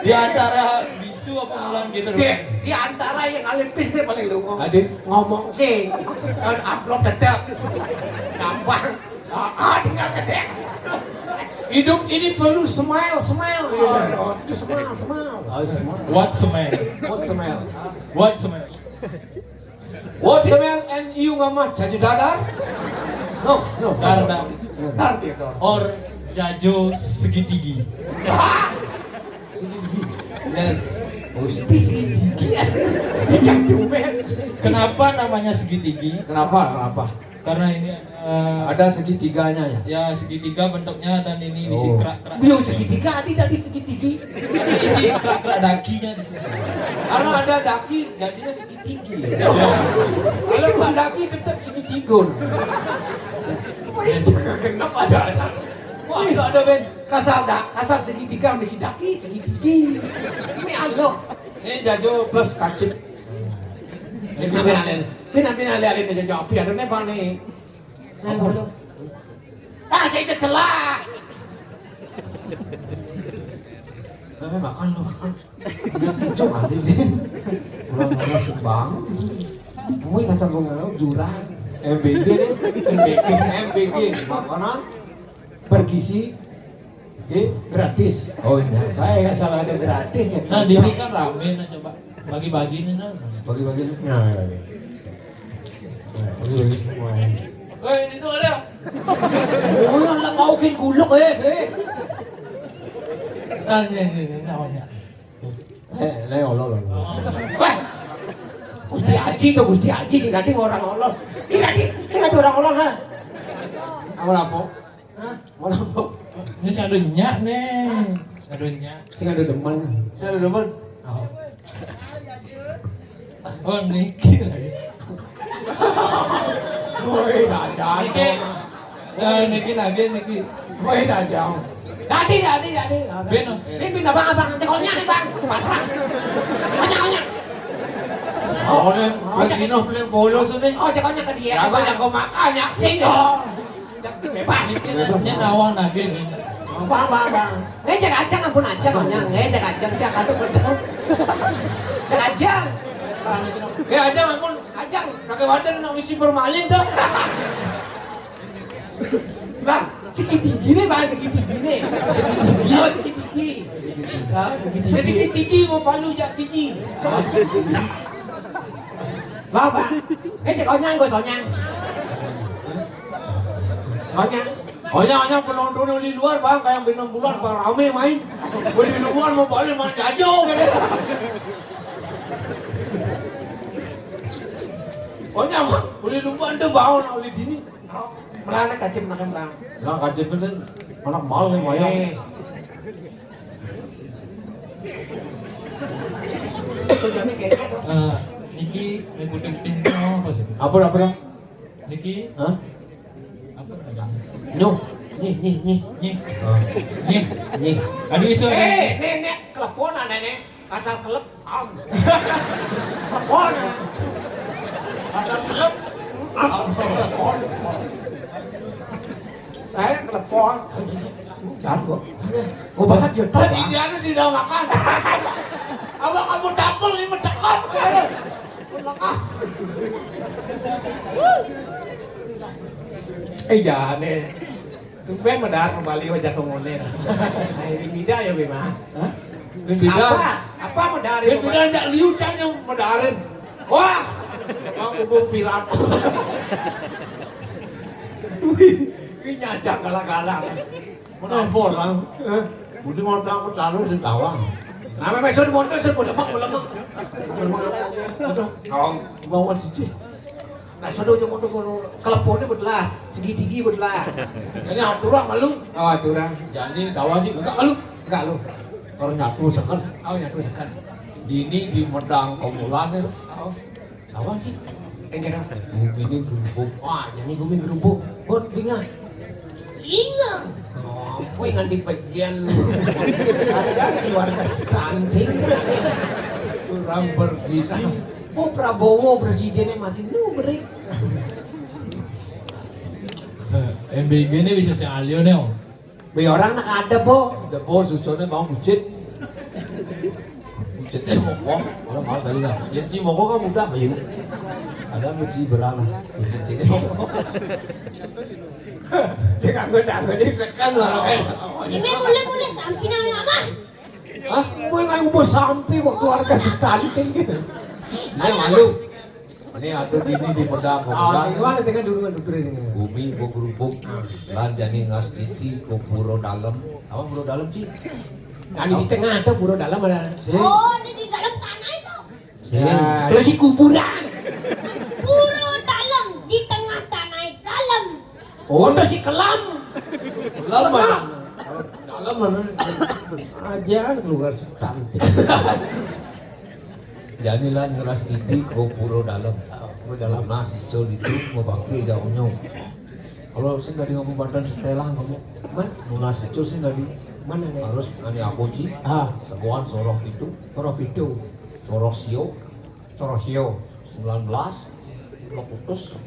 Di antara bisu apa ulang gitu loh. Di, di antara yang alim pis dia paling lu ngomong. Adit. Ngomong sih. Dan upload tetap. Gampang. Ah, ah, tinggal gedek. Hidup ini perlu smile, smile. Oh, oh, itu smile, smile. Oh, smile. What smile? What smile? What smile? What smile and you nggak mah jaju dadar? No, no. Dar, dar. Dar dia, dar. Or jajo segitigi. Segitigi. Yes. Oh, segitigi. Dia jadu, men. Kenapa namanya segitigi? Kenapa? Kenapa? Karena ini ada. Ada segitiganya ya? Ya, segitiga bentuknya dan ini isi kerak-kerak. Dia segitiga, tadi dari segitigi. Ini isi kerak-kerak dakinya di sini. Karena ada daki, jadinya segitigi. Kalau Pak Daki tetap segitigun. Apa ya, jangan genap ada, ada. Wah, itu ada, Ben. Kasar dah, kasar segitiga, mesti daki, segitigi. Ini aloh. Ini jajo plus kacip. Ini pina, pina, pina, pina, pina, pina, jajo api, ada nembang nih. Nah, lu. Ah, jadi celah. Nah, makan lu, makan. Cok, ada, Ben. Kurang masuk banget. Gue kasar banget, jurang. M B G deh. M B G, M B G. Makanan bergizi, eh, gratis. Oh, iya. Saya nggak salah ada gratis ya. Nah, di sini kan rame, nah, coba bagi-bagi nih, nah. Bagi-bagi nih. Nah, iya, iya. Nah, bagi-bagi semua. Eh, ini tuh ada. Oh, yang lah mau kin kuluk, eh, eh. Nah, ini, ini, ini, namanya. Eh, le, olo, olo. Wah, Gusti Haji tuh, Gusti Haji, sing dadi orang olo. Sing dadi, sing dadi orang olo, ha? Apa lapo? Hah? Apa lapo? Ini sing ado nyak nih. Sing ado nyak. Sing ado demen. Sing ado demen. Oh. Oh, niki lagi. Woi, jajan. Niki. Eh, niki lagi, niki. Woi, jajan. Dadi, dadi, dadi. Beno. Ini pindah, Bang, Abang. Nanti konyang nih, Bang. Pasrah. Konyang, konyang. Oh, le, beli dino, beli bolos ini. Oh, cek konyang ke dia. Ya, gue yang gue makan, ya, sih, dong. Bebas. Ini nawang lagi nih. Bang, Bang, Bang. Ngecek aja, ampun aja, konyang. Ngecek aja, dia kado gedeng. Cek aja. Ya, aja, ampun. Ajang, saking wadah nak isi formalin tuh. Bang, segitigi nih, Bang, segitigi nih. Segitigi. Oh, segitigi. Ah, segitigi. Sedikit tinggi, mau palu jak tinggi. Bang, Bang. Eh, cek onyang, gue sonyang. Onyang. Onyang, onyang penonton di luar, Bang, kayak bintang bulan, Bang, rame main. Gue di luar mau balik main jajo, gitu. Onyang, beli lupa anda bawa nak beli dini. Merana kacip nak merana. Lah, kacip ini anak mal nih, Maya. Eh. Itu jadi kayak gitu. Eh, niki ngikutin tim apa sih? Apa, apa? Niki? Hah? Apa namanya? Nyuh. Nyih, nyih, nyih. Nyih. Oh. Nyih. Nyih. Aduh, isu. Eh, nenek, keleponan, nenek. Asal kelep, am. Klepon. Asal kelep, am. Klepon. Saya telepon. Jangan kok. Mau banget ya. Tadi dia tuh sudah makan. Abang kamu dapur ini mendekat. Mendekat. Eh, jangan nih. Tumben medar kembali wajah kemune. Nah, ini beda ya, Bima. Hah? Ini beda. Apa? Apa medar? Ini beda aja liu canya medarin. Wah, emang bubur pirat. Wih, ini nyajak galak-galak. Menampor kan. Hah? Budi mau tahu taruh sing tawang. Nah, memang sudah mondok, sudah lemak, lemak. Aduh, kau mau siji. Nah, sono aja mondok kono, klepone belas, segitigi belas. Jadi aturan malu. Oh, aturan. Jadi dawa ji enggak malu. Enggak lu. Kalau nyatu seken. Oh, nyatu seken. Dini di medang komulan ya. Oh. Dawa ji. Enggak ada. Ini gerubuk. Wah, jadi gumi gerubuk. Bot bingung. Ingat. Oh, kowe nganti pejen. Ada keluarga stunting. Kurang bergizi. Oh, Prabowo presidennya masih nubrik. M B G ini bisa si Alio nih, Om. Be orang nak ada, Bo. Ada, Bo, susone mau bucit. Bucit eh moko. Ora mau kali lah. Yang ci moko kan mudah ya. Ada mesti berana. Bucit sini moko. Cek aku tak aku di sekan orang kan. Ini mulai-mulai sampinan lama. Hah? Kowe nggak ubah sampi mau keluarga stunting gitu. Ini malu. Ini aduh ini di pedang. Oh, gimana dengan dulu kan dulu ini? Bumi gua gerubuk. Lan jani ngas cici ke pura dalem. Apa pura dalem, Ci? Kan di tengah ada pura dalem ada. Sih. Oh, di, di dalam tanah itu. Sih. Ya. Terus di kuburan. Pura dalem di tengah tanah dalem. Oh, terus di kelam. Kelam mana? Dalam mana? Aja kan keluar stunting. Jani lan ngeras gigi ke pura dalem. Pura dalem. Nah, si Cul itu mau bakti jauhnya. Kalau sing dari ngomong badan setelan kamu. Man? Nunas itu sing dari mana nih? Harus nani aku, Ci. Ah. Sebuan soroh itu. Soroh itu. Soroh sio. Soroh sio. Sembilan belas. Lo putus.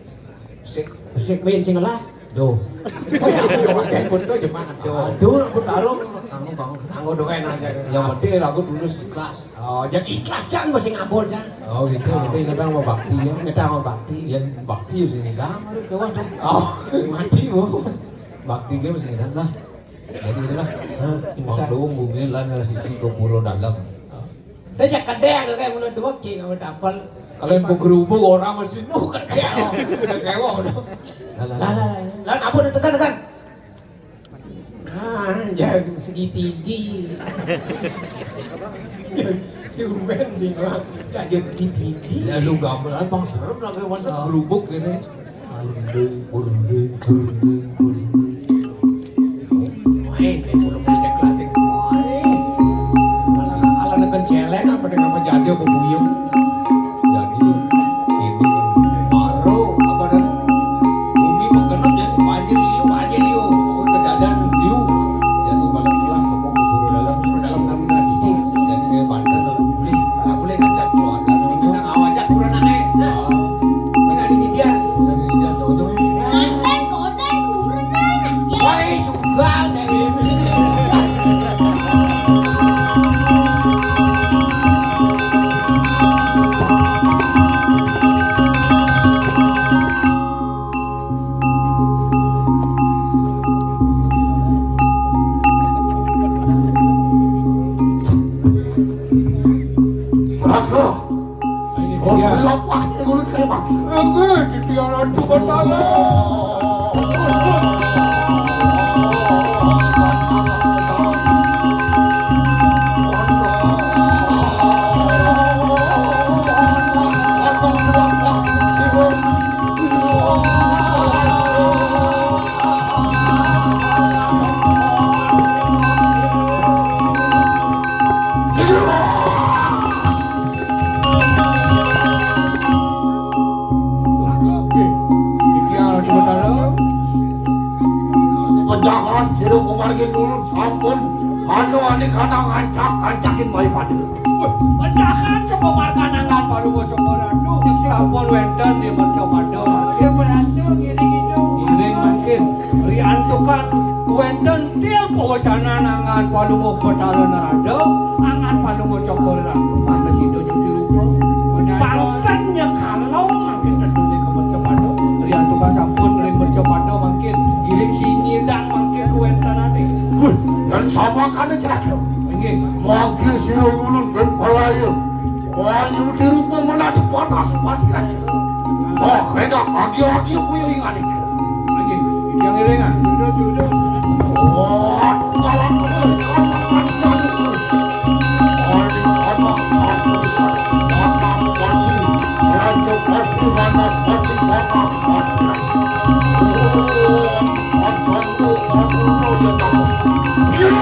Sik. Sik main sing lah. Duh. Oh ya, aduh, ada pun tuh jemaah, aduh. Aduh, aku taruh. Kamu, kamu. Kamu doain aja. Yang penting aku lulus ikhlas. Oh, jadi ikhlas, Jan, masih ngabur, Jan. Oh, gitu. Jadi kadang mau bakti ya. Kita mau bakti. Yang bakti sih enggak, mari kawan dong. Oh, mati, Bu. Bakti dia masih enggak lah. Jadi itulah. Hah, Bang ingat. Dong, bumi lah ngeras itu ke pura dalem. Dia cek kedek, kayak menurut dua ki, kamu dapel. Kalau yang bergerubuk orang masih nuh kedek. Udah kewa udah. Lah, lah, lah. Lah, lah, lah. Lah, apa udah tekan, tekan? Ah, ya, segitigi. Tumben bilang, ya, dia segitigi. Ya, lu gamelan bang serem lah, kayak masa gerubuk gitu. Berunding, berunding, berunding, berunding. Main, kayak belum punya klasik. Main. Ala, ala neken celeng apa dengan apa jadi apa buyung. Jadi, ini baru, apa dan? Bumi menggenap jadi banjir liu, banjir liu. Pokoknya kejadian liu. Jadi, balik pulang, kamu ke guru dalam, guru dalam kami nasi cing. Jadi, kayak bandel lalu boleh, lah boleh ngajak keluarga dulu. Nah, awak ajak guru nang, eh. Nah, sing ada di dia. Sing ada di dia, jauh-jauh. Nganten, konden, guru nang, nah, ya. Wah, eh, sugal, kayak gini. Raga. Ini dia. Lepas dari mulut kayak mati. Enggak, di tiaran juga tahu. Iki ana di Betara. Pejahat sira kumargi nurut sampun. Anu anik ana ngancak-ancakin mai pada. Wah, pejahat sapa markanangan palu waca Ratu. Sampun wenten di Mercapada. Sing berhasil ngiring itu. Ngiring mangke. Riantukan wénten til pawecanan anggan Palungguh Betara Narada, anggan Palungguh Cokor Ratu, pantes sida nyuti rupa. Pangten nyekala mangkin tetuné ka mercapada. Riantukan sampun ring mercapada mangkin, iring sinyidang mangkin kawéntenané. Wih, dan sama kana celaka. Inggih. Mangke sira ngulun ping palaya. Wah, nyuti rupa melati panas pati raja. Wah, enak agi-agi kuwi ring adik. Inggih, yang elingan. Wah, tunggalan kuwi kan panas pati raja. Panas pati, panas pati, raja pati, panas pati, panas pati. Oh, asal lu, aku mau ya, Mas. Iya.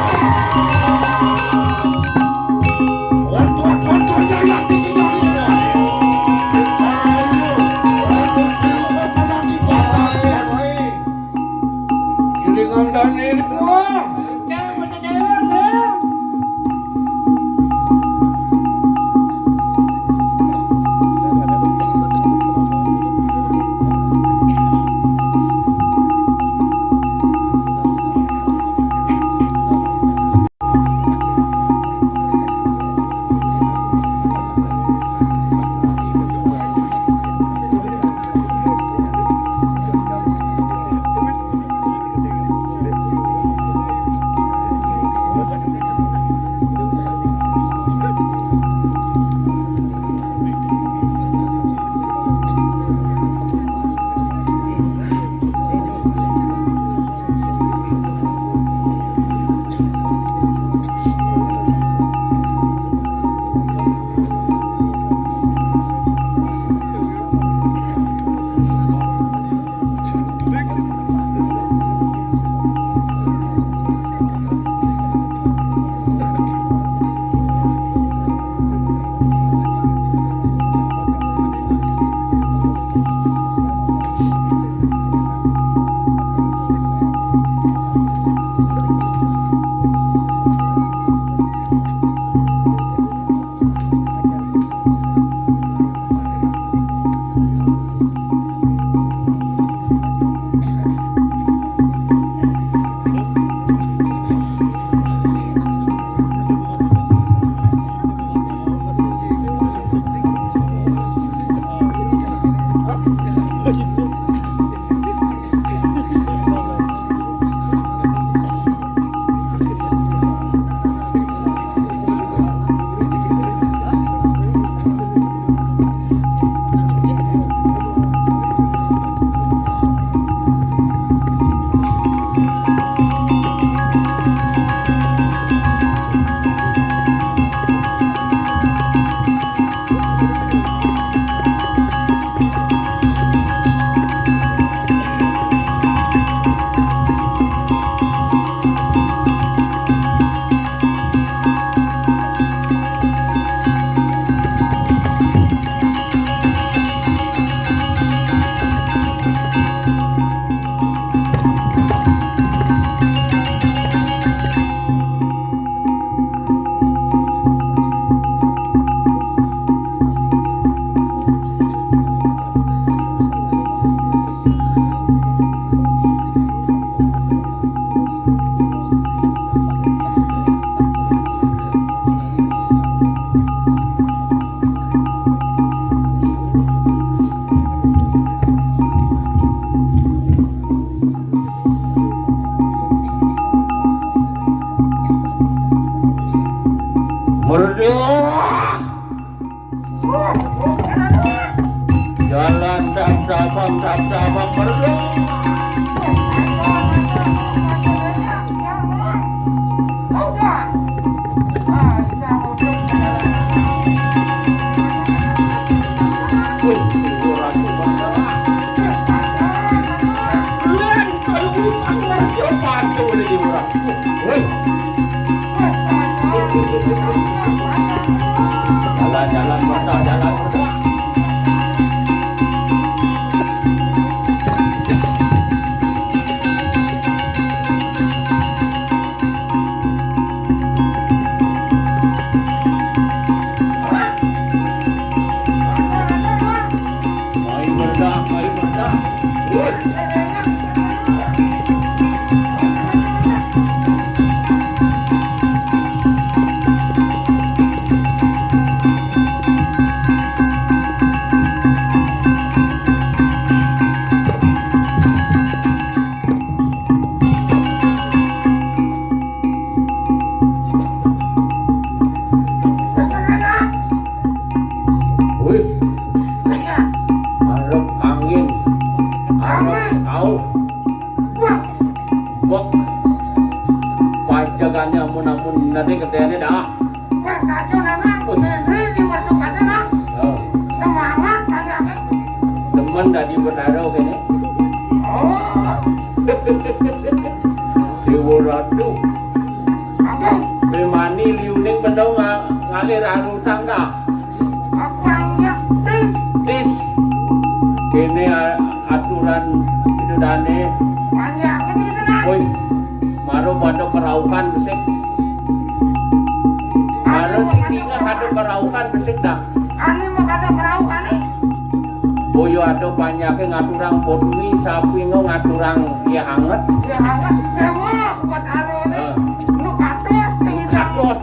Merdeka! Jalan dan cabang dan cabang merdeka! Jalan, jalan, merdeka, jalan, merdeka. Mari meledak, mari meledak. Woi. Tadi gedéné dah. Pas saja nana, sendiri di warung aja, nah. Oh. Semangat, banyak. Demen dadi Betara kéné. Oh. Déwa Ratu. Apa? Bimani liuning bendong nga-, ngalih rarutang dah. Apanya tis? Tis. Kéné a-, aturan Ida Dané. Banyak gitu, nah. Woi, mara pada keraukan besik. Mara sing tinggal kada keraukan besik dah. Ani mau kada keraukan nih. Boya ada panjaké ngaturang potmi, sapinga ngaturang ya anget. Ya anget. Ya wah, buat aro nih. Heeh. Nu kados sing kados.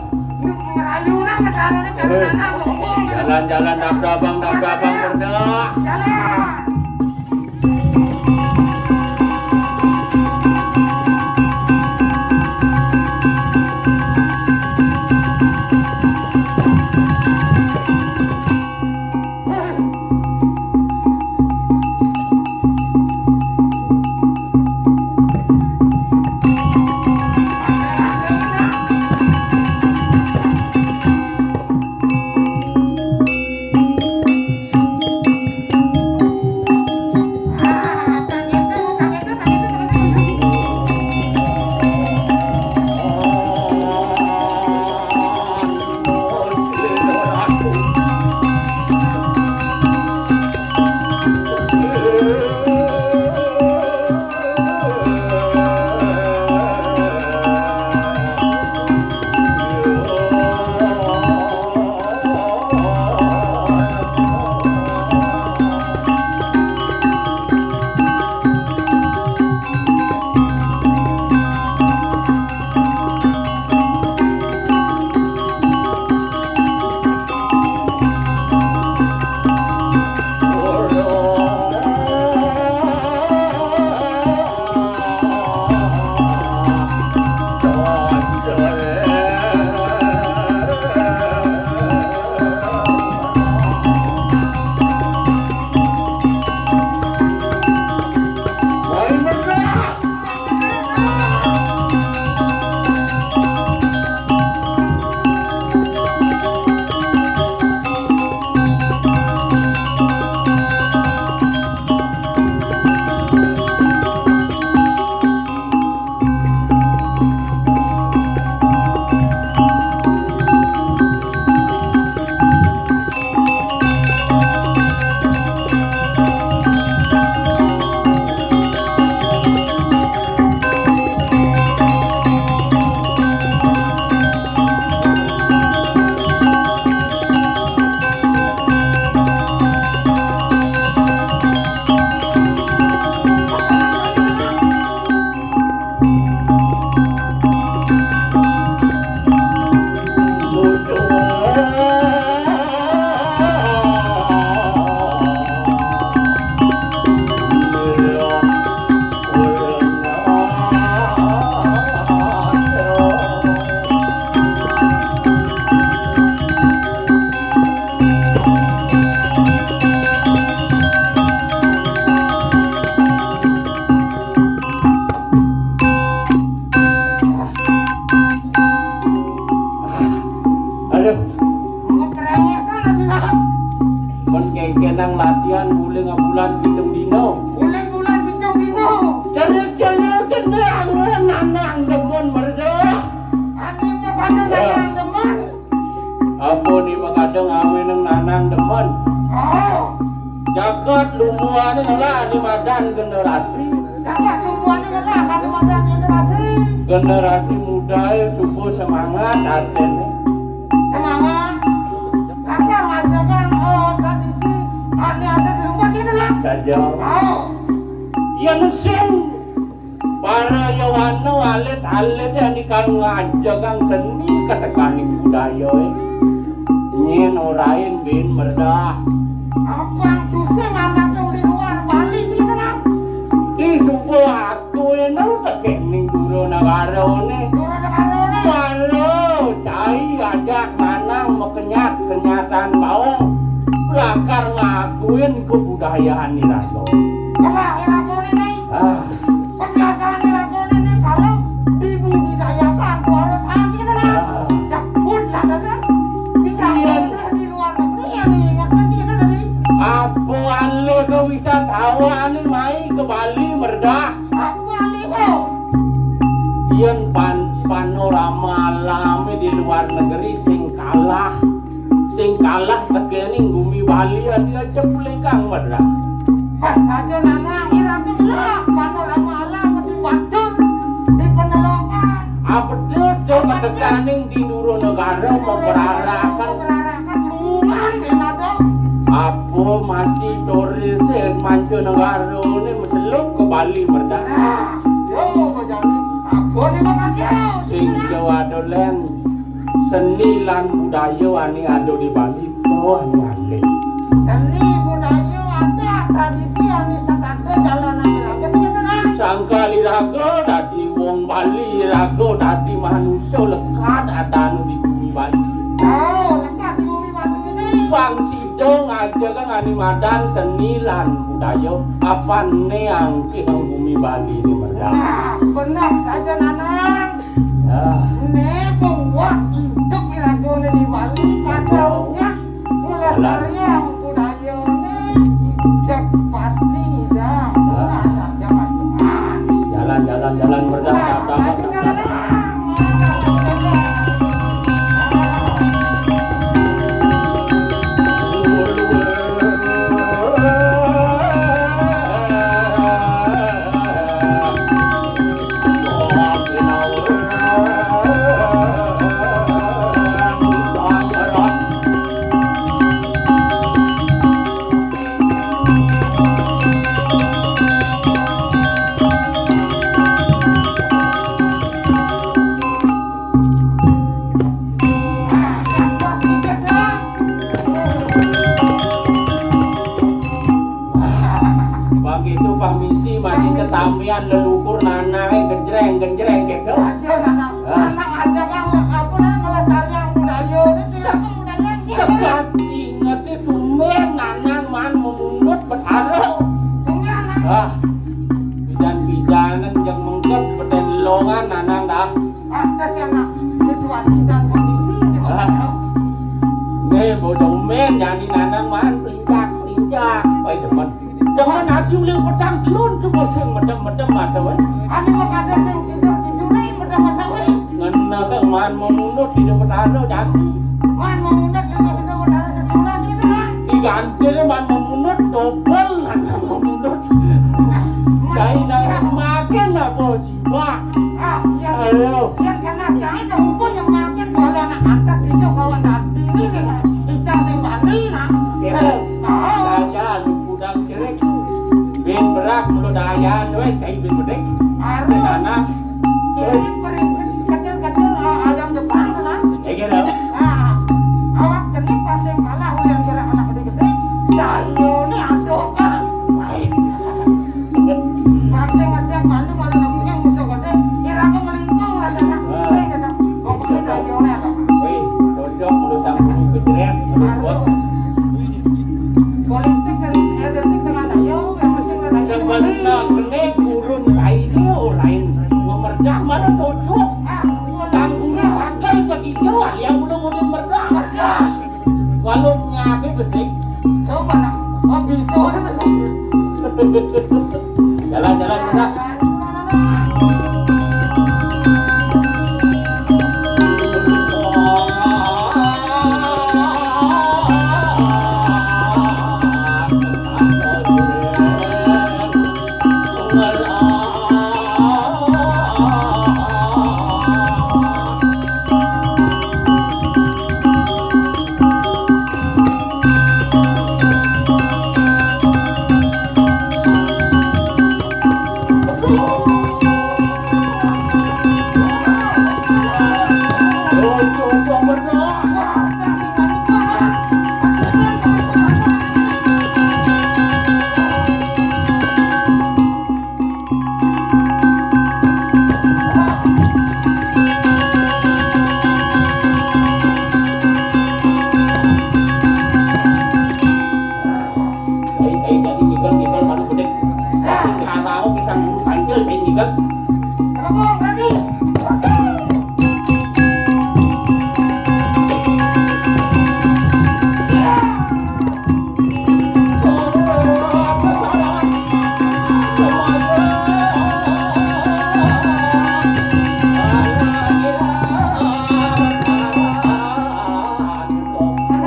Ngerayu nang cara nang cara nang ngomong. Jalan-jalan dabrabang dabrabang berdah. Jalan. Aduh. Mau perengesan aja, nah. Men kéngkénang latihan guling bulan pitung dina. Guling bulan pitung dina. Cerik-cerik kendang nanang demen merdah. Ati mah pada nanang demen. Apa ni makada ngawinang nanang demen? Oh. Jagat lumuané ngelah ni madan generasi. Jagat lumuané ngelah ni madan generasi. Generasi muda suku semangat artinya. Semangat. Apa ngajakan, oh, tradisi ane ada di rumah kita lah. Saja. Oh. Iya, sing. Para yowana alit-alit yang dikang ngajagang seni ketekaning budaya, eh. Nyen orain bin merdah. Abang tusing anaknya udah luar Bali sih, kenal? Di suku aku ini udah kening dulu negara ini. Dulu negara ini. Baru cai ajak manang mekenyat kenyatan bawang. Lakar ngakuin kebudayaan iraga. Kenal iraga ini? Ah. Pembiasaan dilakukan ini kalau dibudidayakan, harus asik, nah. Ah. Anu to wisatawan mai ke Bali merdah. Apa anu to? Yen pan-, panorama alame di luar negeri sing kalah, sing kalah tekening gumi Bali adi aja pelekang merdah. Pas aja nana ira to lah panorama alam di Badung, di Penelokan. Apa to, to ketekaning di Nurunegara memperarakan. Memperarakan luar, enak to. Apa masih turis mancanegara ni meseluk ke Bali merdah? Ah, yo, bajani. Apa ni makan dia? Sing Jawa dolen. Seni lan budaya ane ada di Bali to ane akeh. Seni budaya ada, tradisi ane sesada jalan ane raga sing ada, nah. Sangkal iraga dadi wong Bali, iraga dadi manusa lekad ada anu di gumi Bali. Oh, lekad di gumi Bali ini. Bang Sida ngajeng ane madan seni lan budaya, apane angkih gumi Bali ini merdah. Nah, benar saja, Nanang. Ah. Né buah hidup iragoné di Bali, pasalnya melestarikan budayané, cek pasti dah. Ah. Nah, saja mah. Jalan, jalan, jalan, berjalan, nah, jalan, jalan, jalan. Begitu pamisi masih ketamian leluhur nanae genjreng-genjreng gitu. Aja, Nanang. Hah? Nanang aja kan, apa, Nang, ngelestarian budaya ini, sih, apa budaya ini? Sekat inget itu men Nanang man memundut betara. Enggak, Nang. Ah, bidan-bidanan yang mengkep beten longan Nanang dah. Pantes ya, Nang, situasi dan kondisi. Ah. Nih, bodoh men, jadi Nanang man pinjak-pinjak. Woi, demen. Demen ati uling petang telun, cukup sing medem-medem mata, weh. Ane mah kada sing tidur, tidure medem-medem, weh. Ngena kang man memunut di depan anu, jangan. Man memunut di depan anu, sesudah sini, Nang. Diganti deh, man memunut, dobel, man memunut. Nah, dari dalam makin apa sih, Pak? Ah, iya. Ayo. Yang kena jahit, hukum yang makin kalau anak atas bisa kawan dan tinggi, nih, Nang. Ical sing Bali, Nang. Iya. Oh. Saya, lu Dang cilik. Bin berak mulut ayam, weh, cai bin bedik. Aduh. Tanah. Cilik, pering, kecil-kecil, eh, ayam Jepang, kan? Iya, gitu. Nah, awak cenik pasti kalah, ulian gerak anak gede-gede. Dah, iya, ini aduh, kan? Pasti ngasih malu, malu kampungnya musuh gede. Kira aku melingkung, rasanya. Wah. Ini, kata, pokoknya dah, iya, apa? Wih, cocok, mulut sang guru, gejres, mulut bot. Politik dan identik dengan ayo, yang penting kan ayo. Sebenarnya gurun kainnya lain memerdah mana cocok. Ah, sang guru pakai begitu, yang belum udah merdah. Walau ngabe besik. Coba nak, oh, bisa. Jalan-jalan, jalan.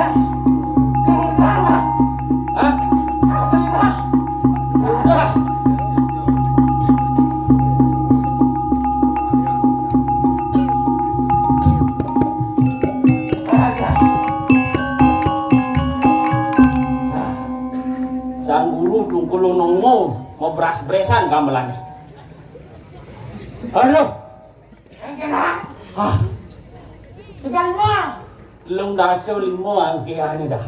Hah? Udah. Sang guru tungkul nunggu mau beras-beresan gamelan. Aduh. Engke, Nak. Ah. Tiga lima. Lung dasa lima angke ane dah.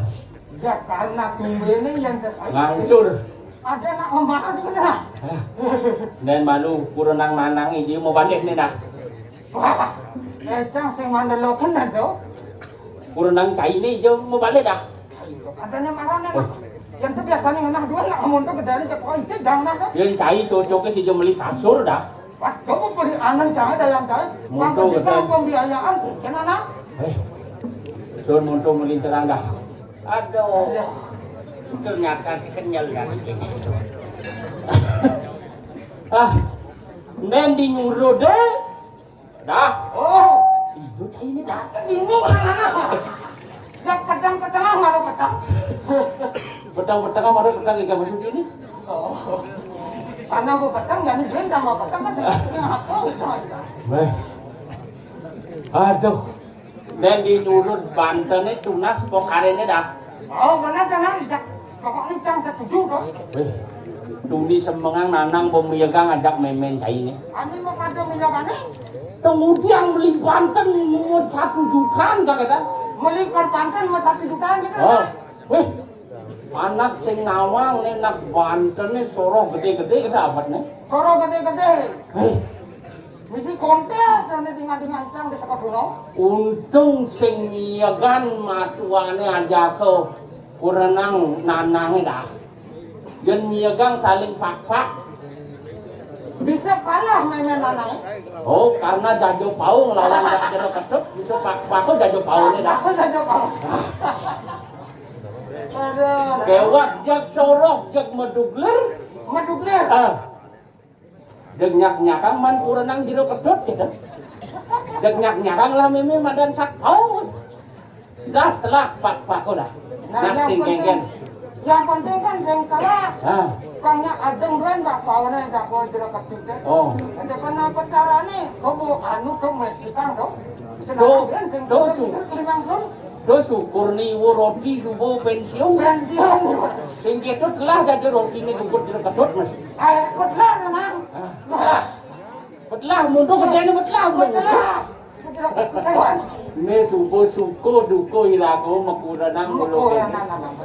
Ya, karena tumbene yang sesuai. Ngancur. Ada nak membahas itu dah. Ah. Dan malu kurang nanang ini mau balik nih dah. Wah, ecang sing mandeloken dah tuh. Kurang cai ini aja mau balik dah. Katanya marane, Nak. Yang tuh biasanya ngenah dua nak ngomong tuh dari cek, oh, itu jangan dah. Yang cai cocoknya si jemeli kasur dah. Wah, coba beli angen cai dah yang cai. Mutu, pembiayaan tuh, kena, Nak. Eh, sun mutu melinterang dah. Aduh. Ternyata kenyal ya. Ah, nen di nyuruh deh. Dah. Oh, ijo cai ini dah. Ini mana? Ya, pedang-pedang, mana pedang? Pedang-pedang, mana pedang, ikan masuk ini? Oh. Karena gua pedang, jadi dia tambah pedang kan, jadi aku gitu aja. Weh. Aduh. Dan di nurut Banten itu tunas pokarene dah. Oh, benar, benar. Pokoknya cang setuju, kok. Weh, tuni semengang nanang pemiyagang ajak memen cai ini. Ani mau kada miyagan nih? Kemudian beli Banten mau satu jutaan, kata. Beli Banten mau satu jutaan gitu. Oh, weh, anak sing nawang nih, anak Banten nih soroh gede-gede, kita amat nih. Soroh gede-gede. Weh, misi kontes ane tinggal-tinggal cang di sekolah. Untung sing miyagan matuane aja ke kurenang nanange dah. Yen miyagang saling pakpak. Bisa kalah mainan nanange. Oh, karena jajo paung lawan jero ketut bisa pakpak jajo paunge dah. Aku jajo paung. Aduh. Kewat jak soroh jak medugler. Medugler. Ah. Dek nyak-nyakang man kurenang jero kedut, gitu. Dek nyak-nyakang lah meme madan sak taun. Das telah pak pako dah. Nah, nak yang sing penting, kengken. Yang penting kan sing telah. Ah. Kang nyak adeng kan pak paune jago jero kedut deh. Oh. Ada pernah perkara nih, kebo anu tuh mes kita tuh. Tuh, tuh, su-, tuh syukur niwu roti subuh pensiun. Pensiun. Sing ketut lah jadi rotine subuh jero kedut, Mas. Ayo, ketut lah, Nang. Ah. Betlah, mundur gedene betlah, mundur. Betlah. Betlah. Ne suko-suko duko irago mekurenang mulo kene.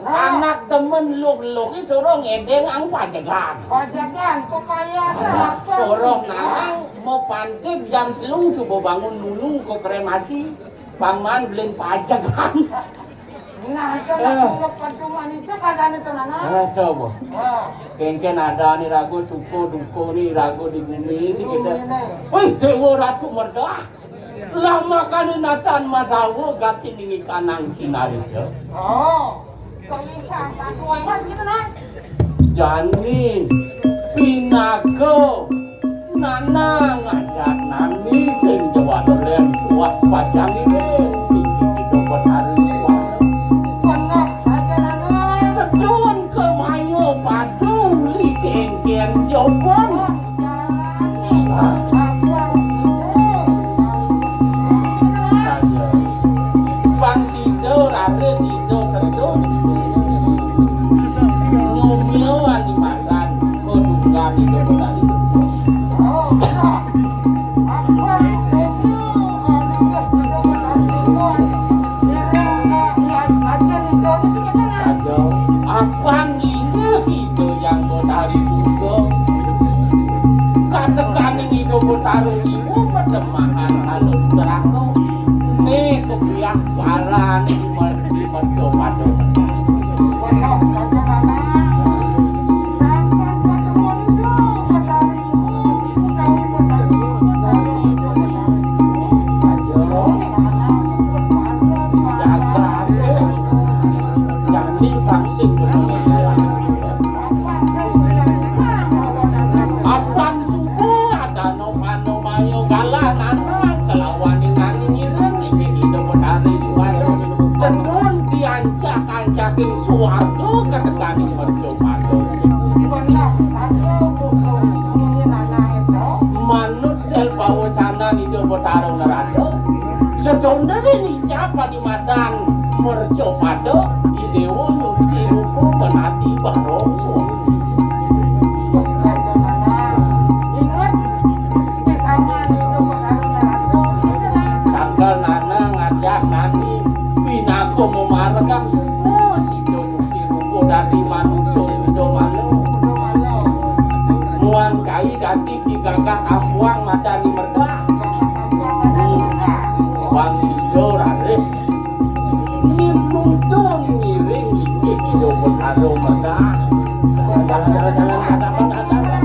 Anak demen luk-luk iki suruh ngedeng ang pajegan. Pajegan, kok kaya apa? Suruh nanang mau pantik jam telu subuh bangun nulung ke kremasi. Pangman belin pajegan. Nah, itu lah, kalau pertemuan itu kadang itu, Nana. Ah, coba. Ah. Kengken ada nih ragu suko duko nih ragu di bumi sih kita. Bumi nih. Wih, Dewa Ratu Merdah. Lah makane natan madawa gati ningi kanang kinarja. Oh. Kok bisa satu aja gitu, Nang? Jani, pinaka, nanang adat nami sing jawatlen kuat pacang ini. Tinggi kita petari suara. Bener saja, Nana. Tedun ke mayo padu li kengken jopon. Bang sida, rare sida, tedun. Nyumia adi masan, kodunggan itu tadi. Aja. Apan inggih Ida Hyang Betari Durga. Katekaning Ida Betara Siwa pademahan alun neraka. Né kebiah paran merdi merca pada. Jani taksih. Apan subuh adana manomaya galah nanang kelawan ingkang ngiring inggih Ida Betari Suwara. Tenun Kancah-kancahing swarga katekaning mercapada. Manut sel pawecanan Ida Betara Narada, sedonane nicap padimadan mercapada, i dewa nyuci rupa menati barong suwung. Ingat, Sangkal Nanang ngajak nani pinaka mamaregang suba sida nyuci rupa dadi manusa suda mala. Muang cai dadi ki gagah kampuang madani merdah. Bang sida raris Ngimuntun ngiring linggih Ida Betara Merdah. Jalan, jalan, jalan, jalan, jalan, jalan.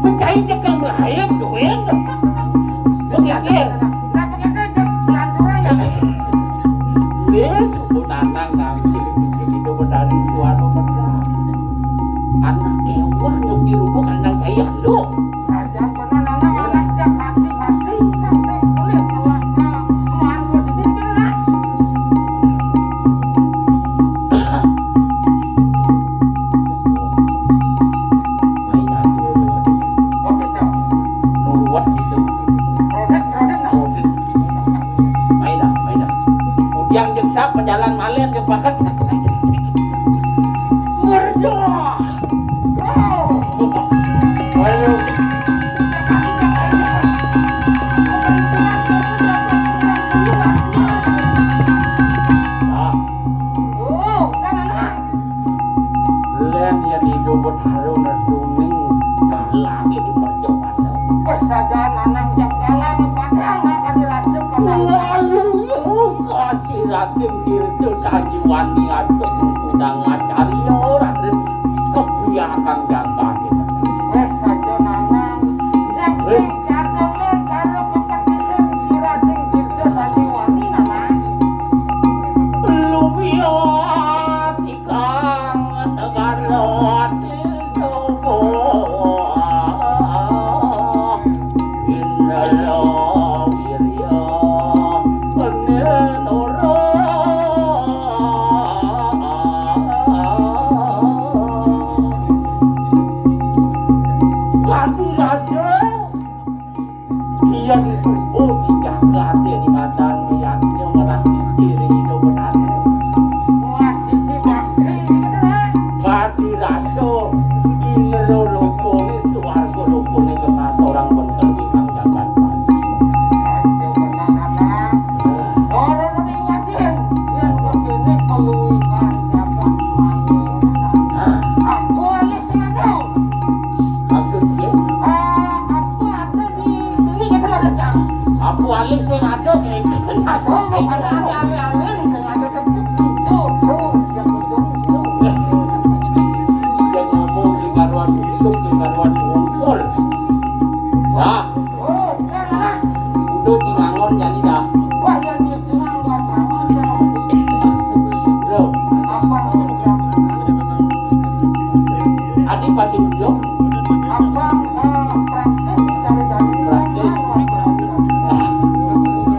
Mencai cekang lain duit. Begitu. Wis, Nanang nang cilik miskin itu betari suatu benda. Anak kewah nyuki rupa kandang cai anduk. Saja pernah Nanang anak cak hati-hati, nang sing pelit kewah, nah, muan posisi kena. Nuruat gitu. Main dah, main dah. Udiang jeung sap, pejalan malen jeung paket. Merdoh. Ayo. Nah. Lén yén idup betara neduning kalahé di mercapada. Pesajan Nanang Jangkala padang akan dirasuk padang. Lalu ya, kaci Raden Tirta Sanjiwani astuk kudang acarya raden kepuyakan jangkane. Pesajan Nanang, jak sing cara lén cara pepesisir si Raden Tirta Sanjiwani, Nanang. Lumiati kang negara ati sebuah indra wirya penin ora kadu rasa. Yen subuh di jagat yen imadan yadnya ngerah diri Ida Betara. Muas siji bakti gitu, Nek. Bakti rasa indra lokone, swarga lokone kesasorang ben kelwinang jagat Bali. Saja benar, Anak. Ora ning wasin, yen kok kene kelui Ada ané-ané, sing ada tepuk, tuh, tuh, yang ujung, tuh. Dia ngomong di karuan hidup, di karuan ngumpul. Dah. Oh, ya, ya. Udah di ngangon jadi dah. Wah, yang di Cinanggon, ngangon, ya. Loh. Apa sih, ya? Adi pasti ujuk. Abang, eh, praktis dari tadi. Praktis.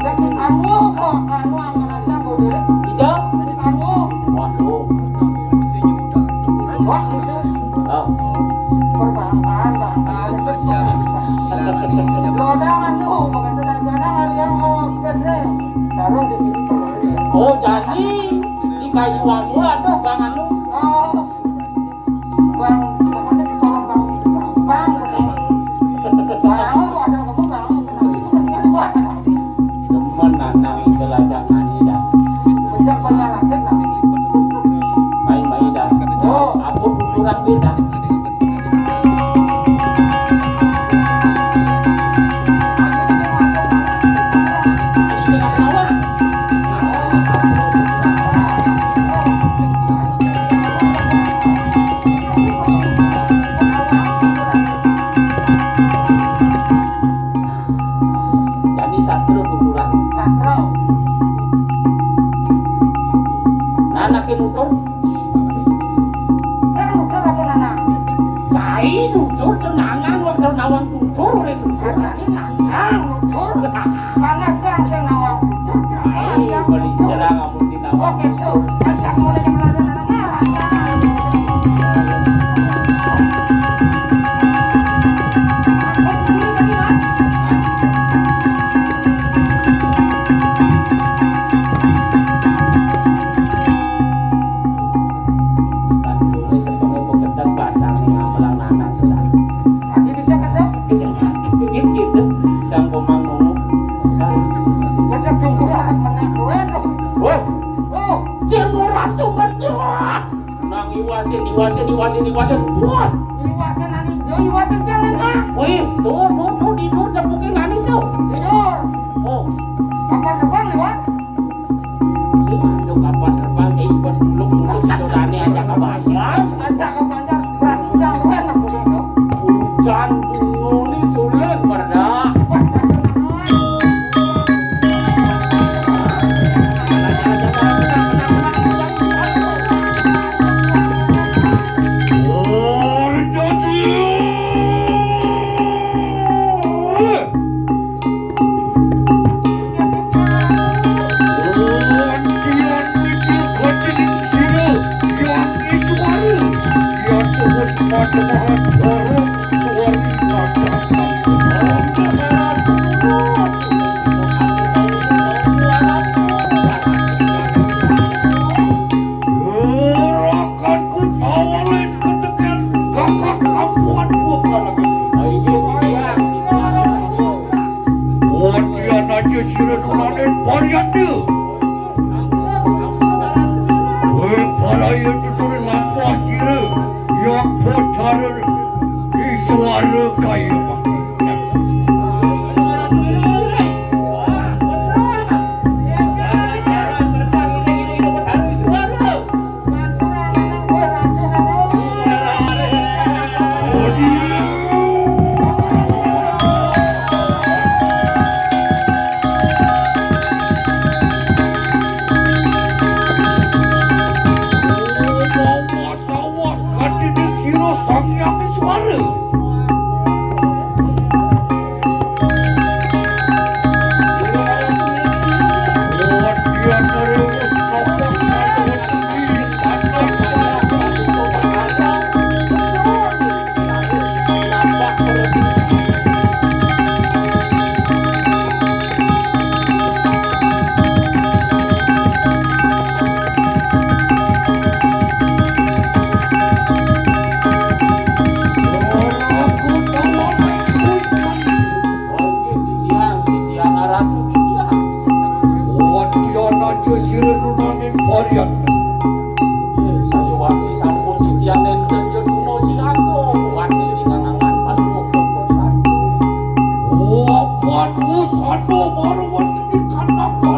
Jadi, anu, kok, anu, angin aja, Bu, deh. Hijau? Jadi, anu. Waduh. Wah, itu. Oh. Perbahasaan, bahasaan itu. Lo udah, anu, bukan itu, dan jangan yang mau tes deh. Taruh di sini. Oh, jadi di kayu anu, aduh, Bang, anu. Oh. Bang, pokoknya kecolok Bang, Bang, Bang, Bang. Bang, lu ada ngomong Bang, kenapa itu kan dia buat? Demen anak itu ladang ani dah. Sejak banyak lagi dah. Main-main dah. Oh. Aku kurang beda. Jadi sastra tuturan. Sastra. Nah, anak nutur. Kan nutur apa nanang? Cai nutur ke nanang, waktu nawang nutur, oleh nutur. Katanya nanang nutur. Karena cang sing nawang nutur. Cai beli cerang, amun di nawang. Oke, tuh. Ajak mulai yang lain, anak-anak. Kan dulu sepengen bekedek pasang ngamelang anak sudah. Tapi bisa kan, Dok? Gitu, gitu. Sang komang ngomong. Macam tunggu lah, menang duit, Dok. Woi. Oh, cil murah sumber jiwa. Nang iwasin, iwasin, iwasin, iwasin. Wah. Iwasin nani jo, iwasin jalan, ah. Wih, tuh, tuh, tuh, tidur tepukin nani tuh. Tidur. Oh. Kapan terbang liwat? Sing aduh kapan terbang, eh, iwas muluk, muluk, sodane aja kabanjar. Aja kabanjar, berarti jangan aku dong. Hujan bunga nih, tulen pada. Wah, jangan. Gerakan ku tawalin ketekan kakak kampungan gua balakan. Ayo, ayo. Wadian aja sira nulanin varian dia. Weh, para iya tuturi lampah sira yang bocaran di suara kaya mangga. Tawas, tawas, kadining sira Sang Hyang Iswara. Wadian aja sira nunaning varian. Sayuwakti sampun titiang nenten ya tuna siaga. Wati ringanangan paduka pun ratu. Wapat wusana marwati kanapa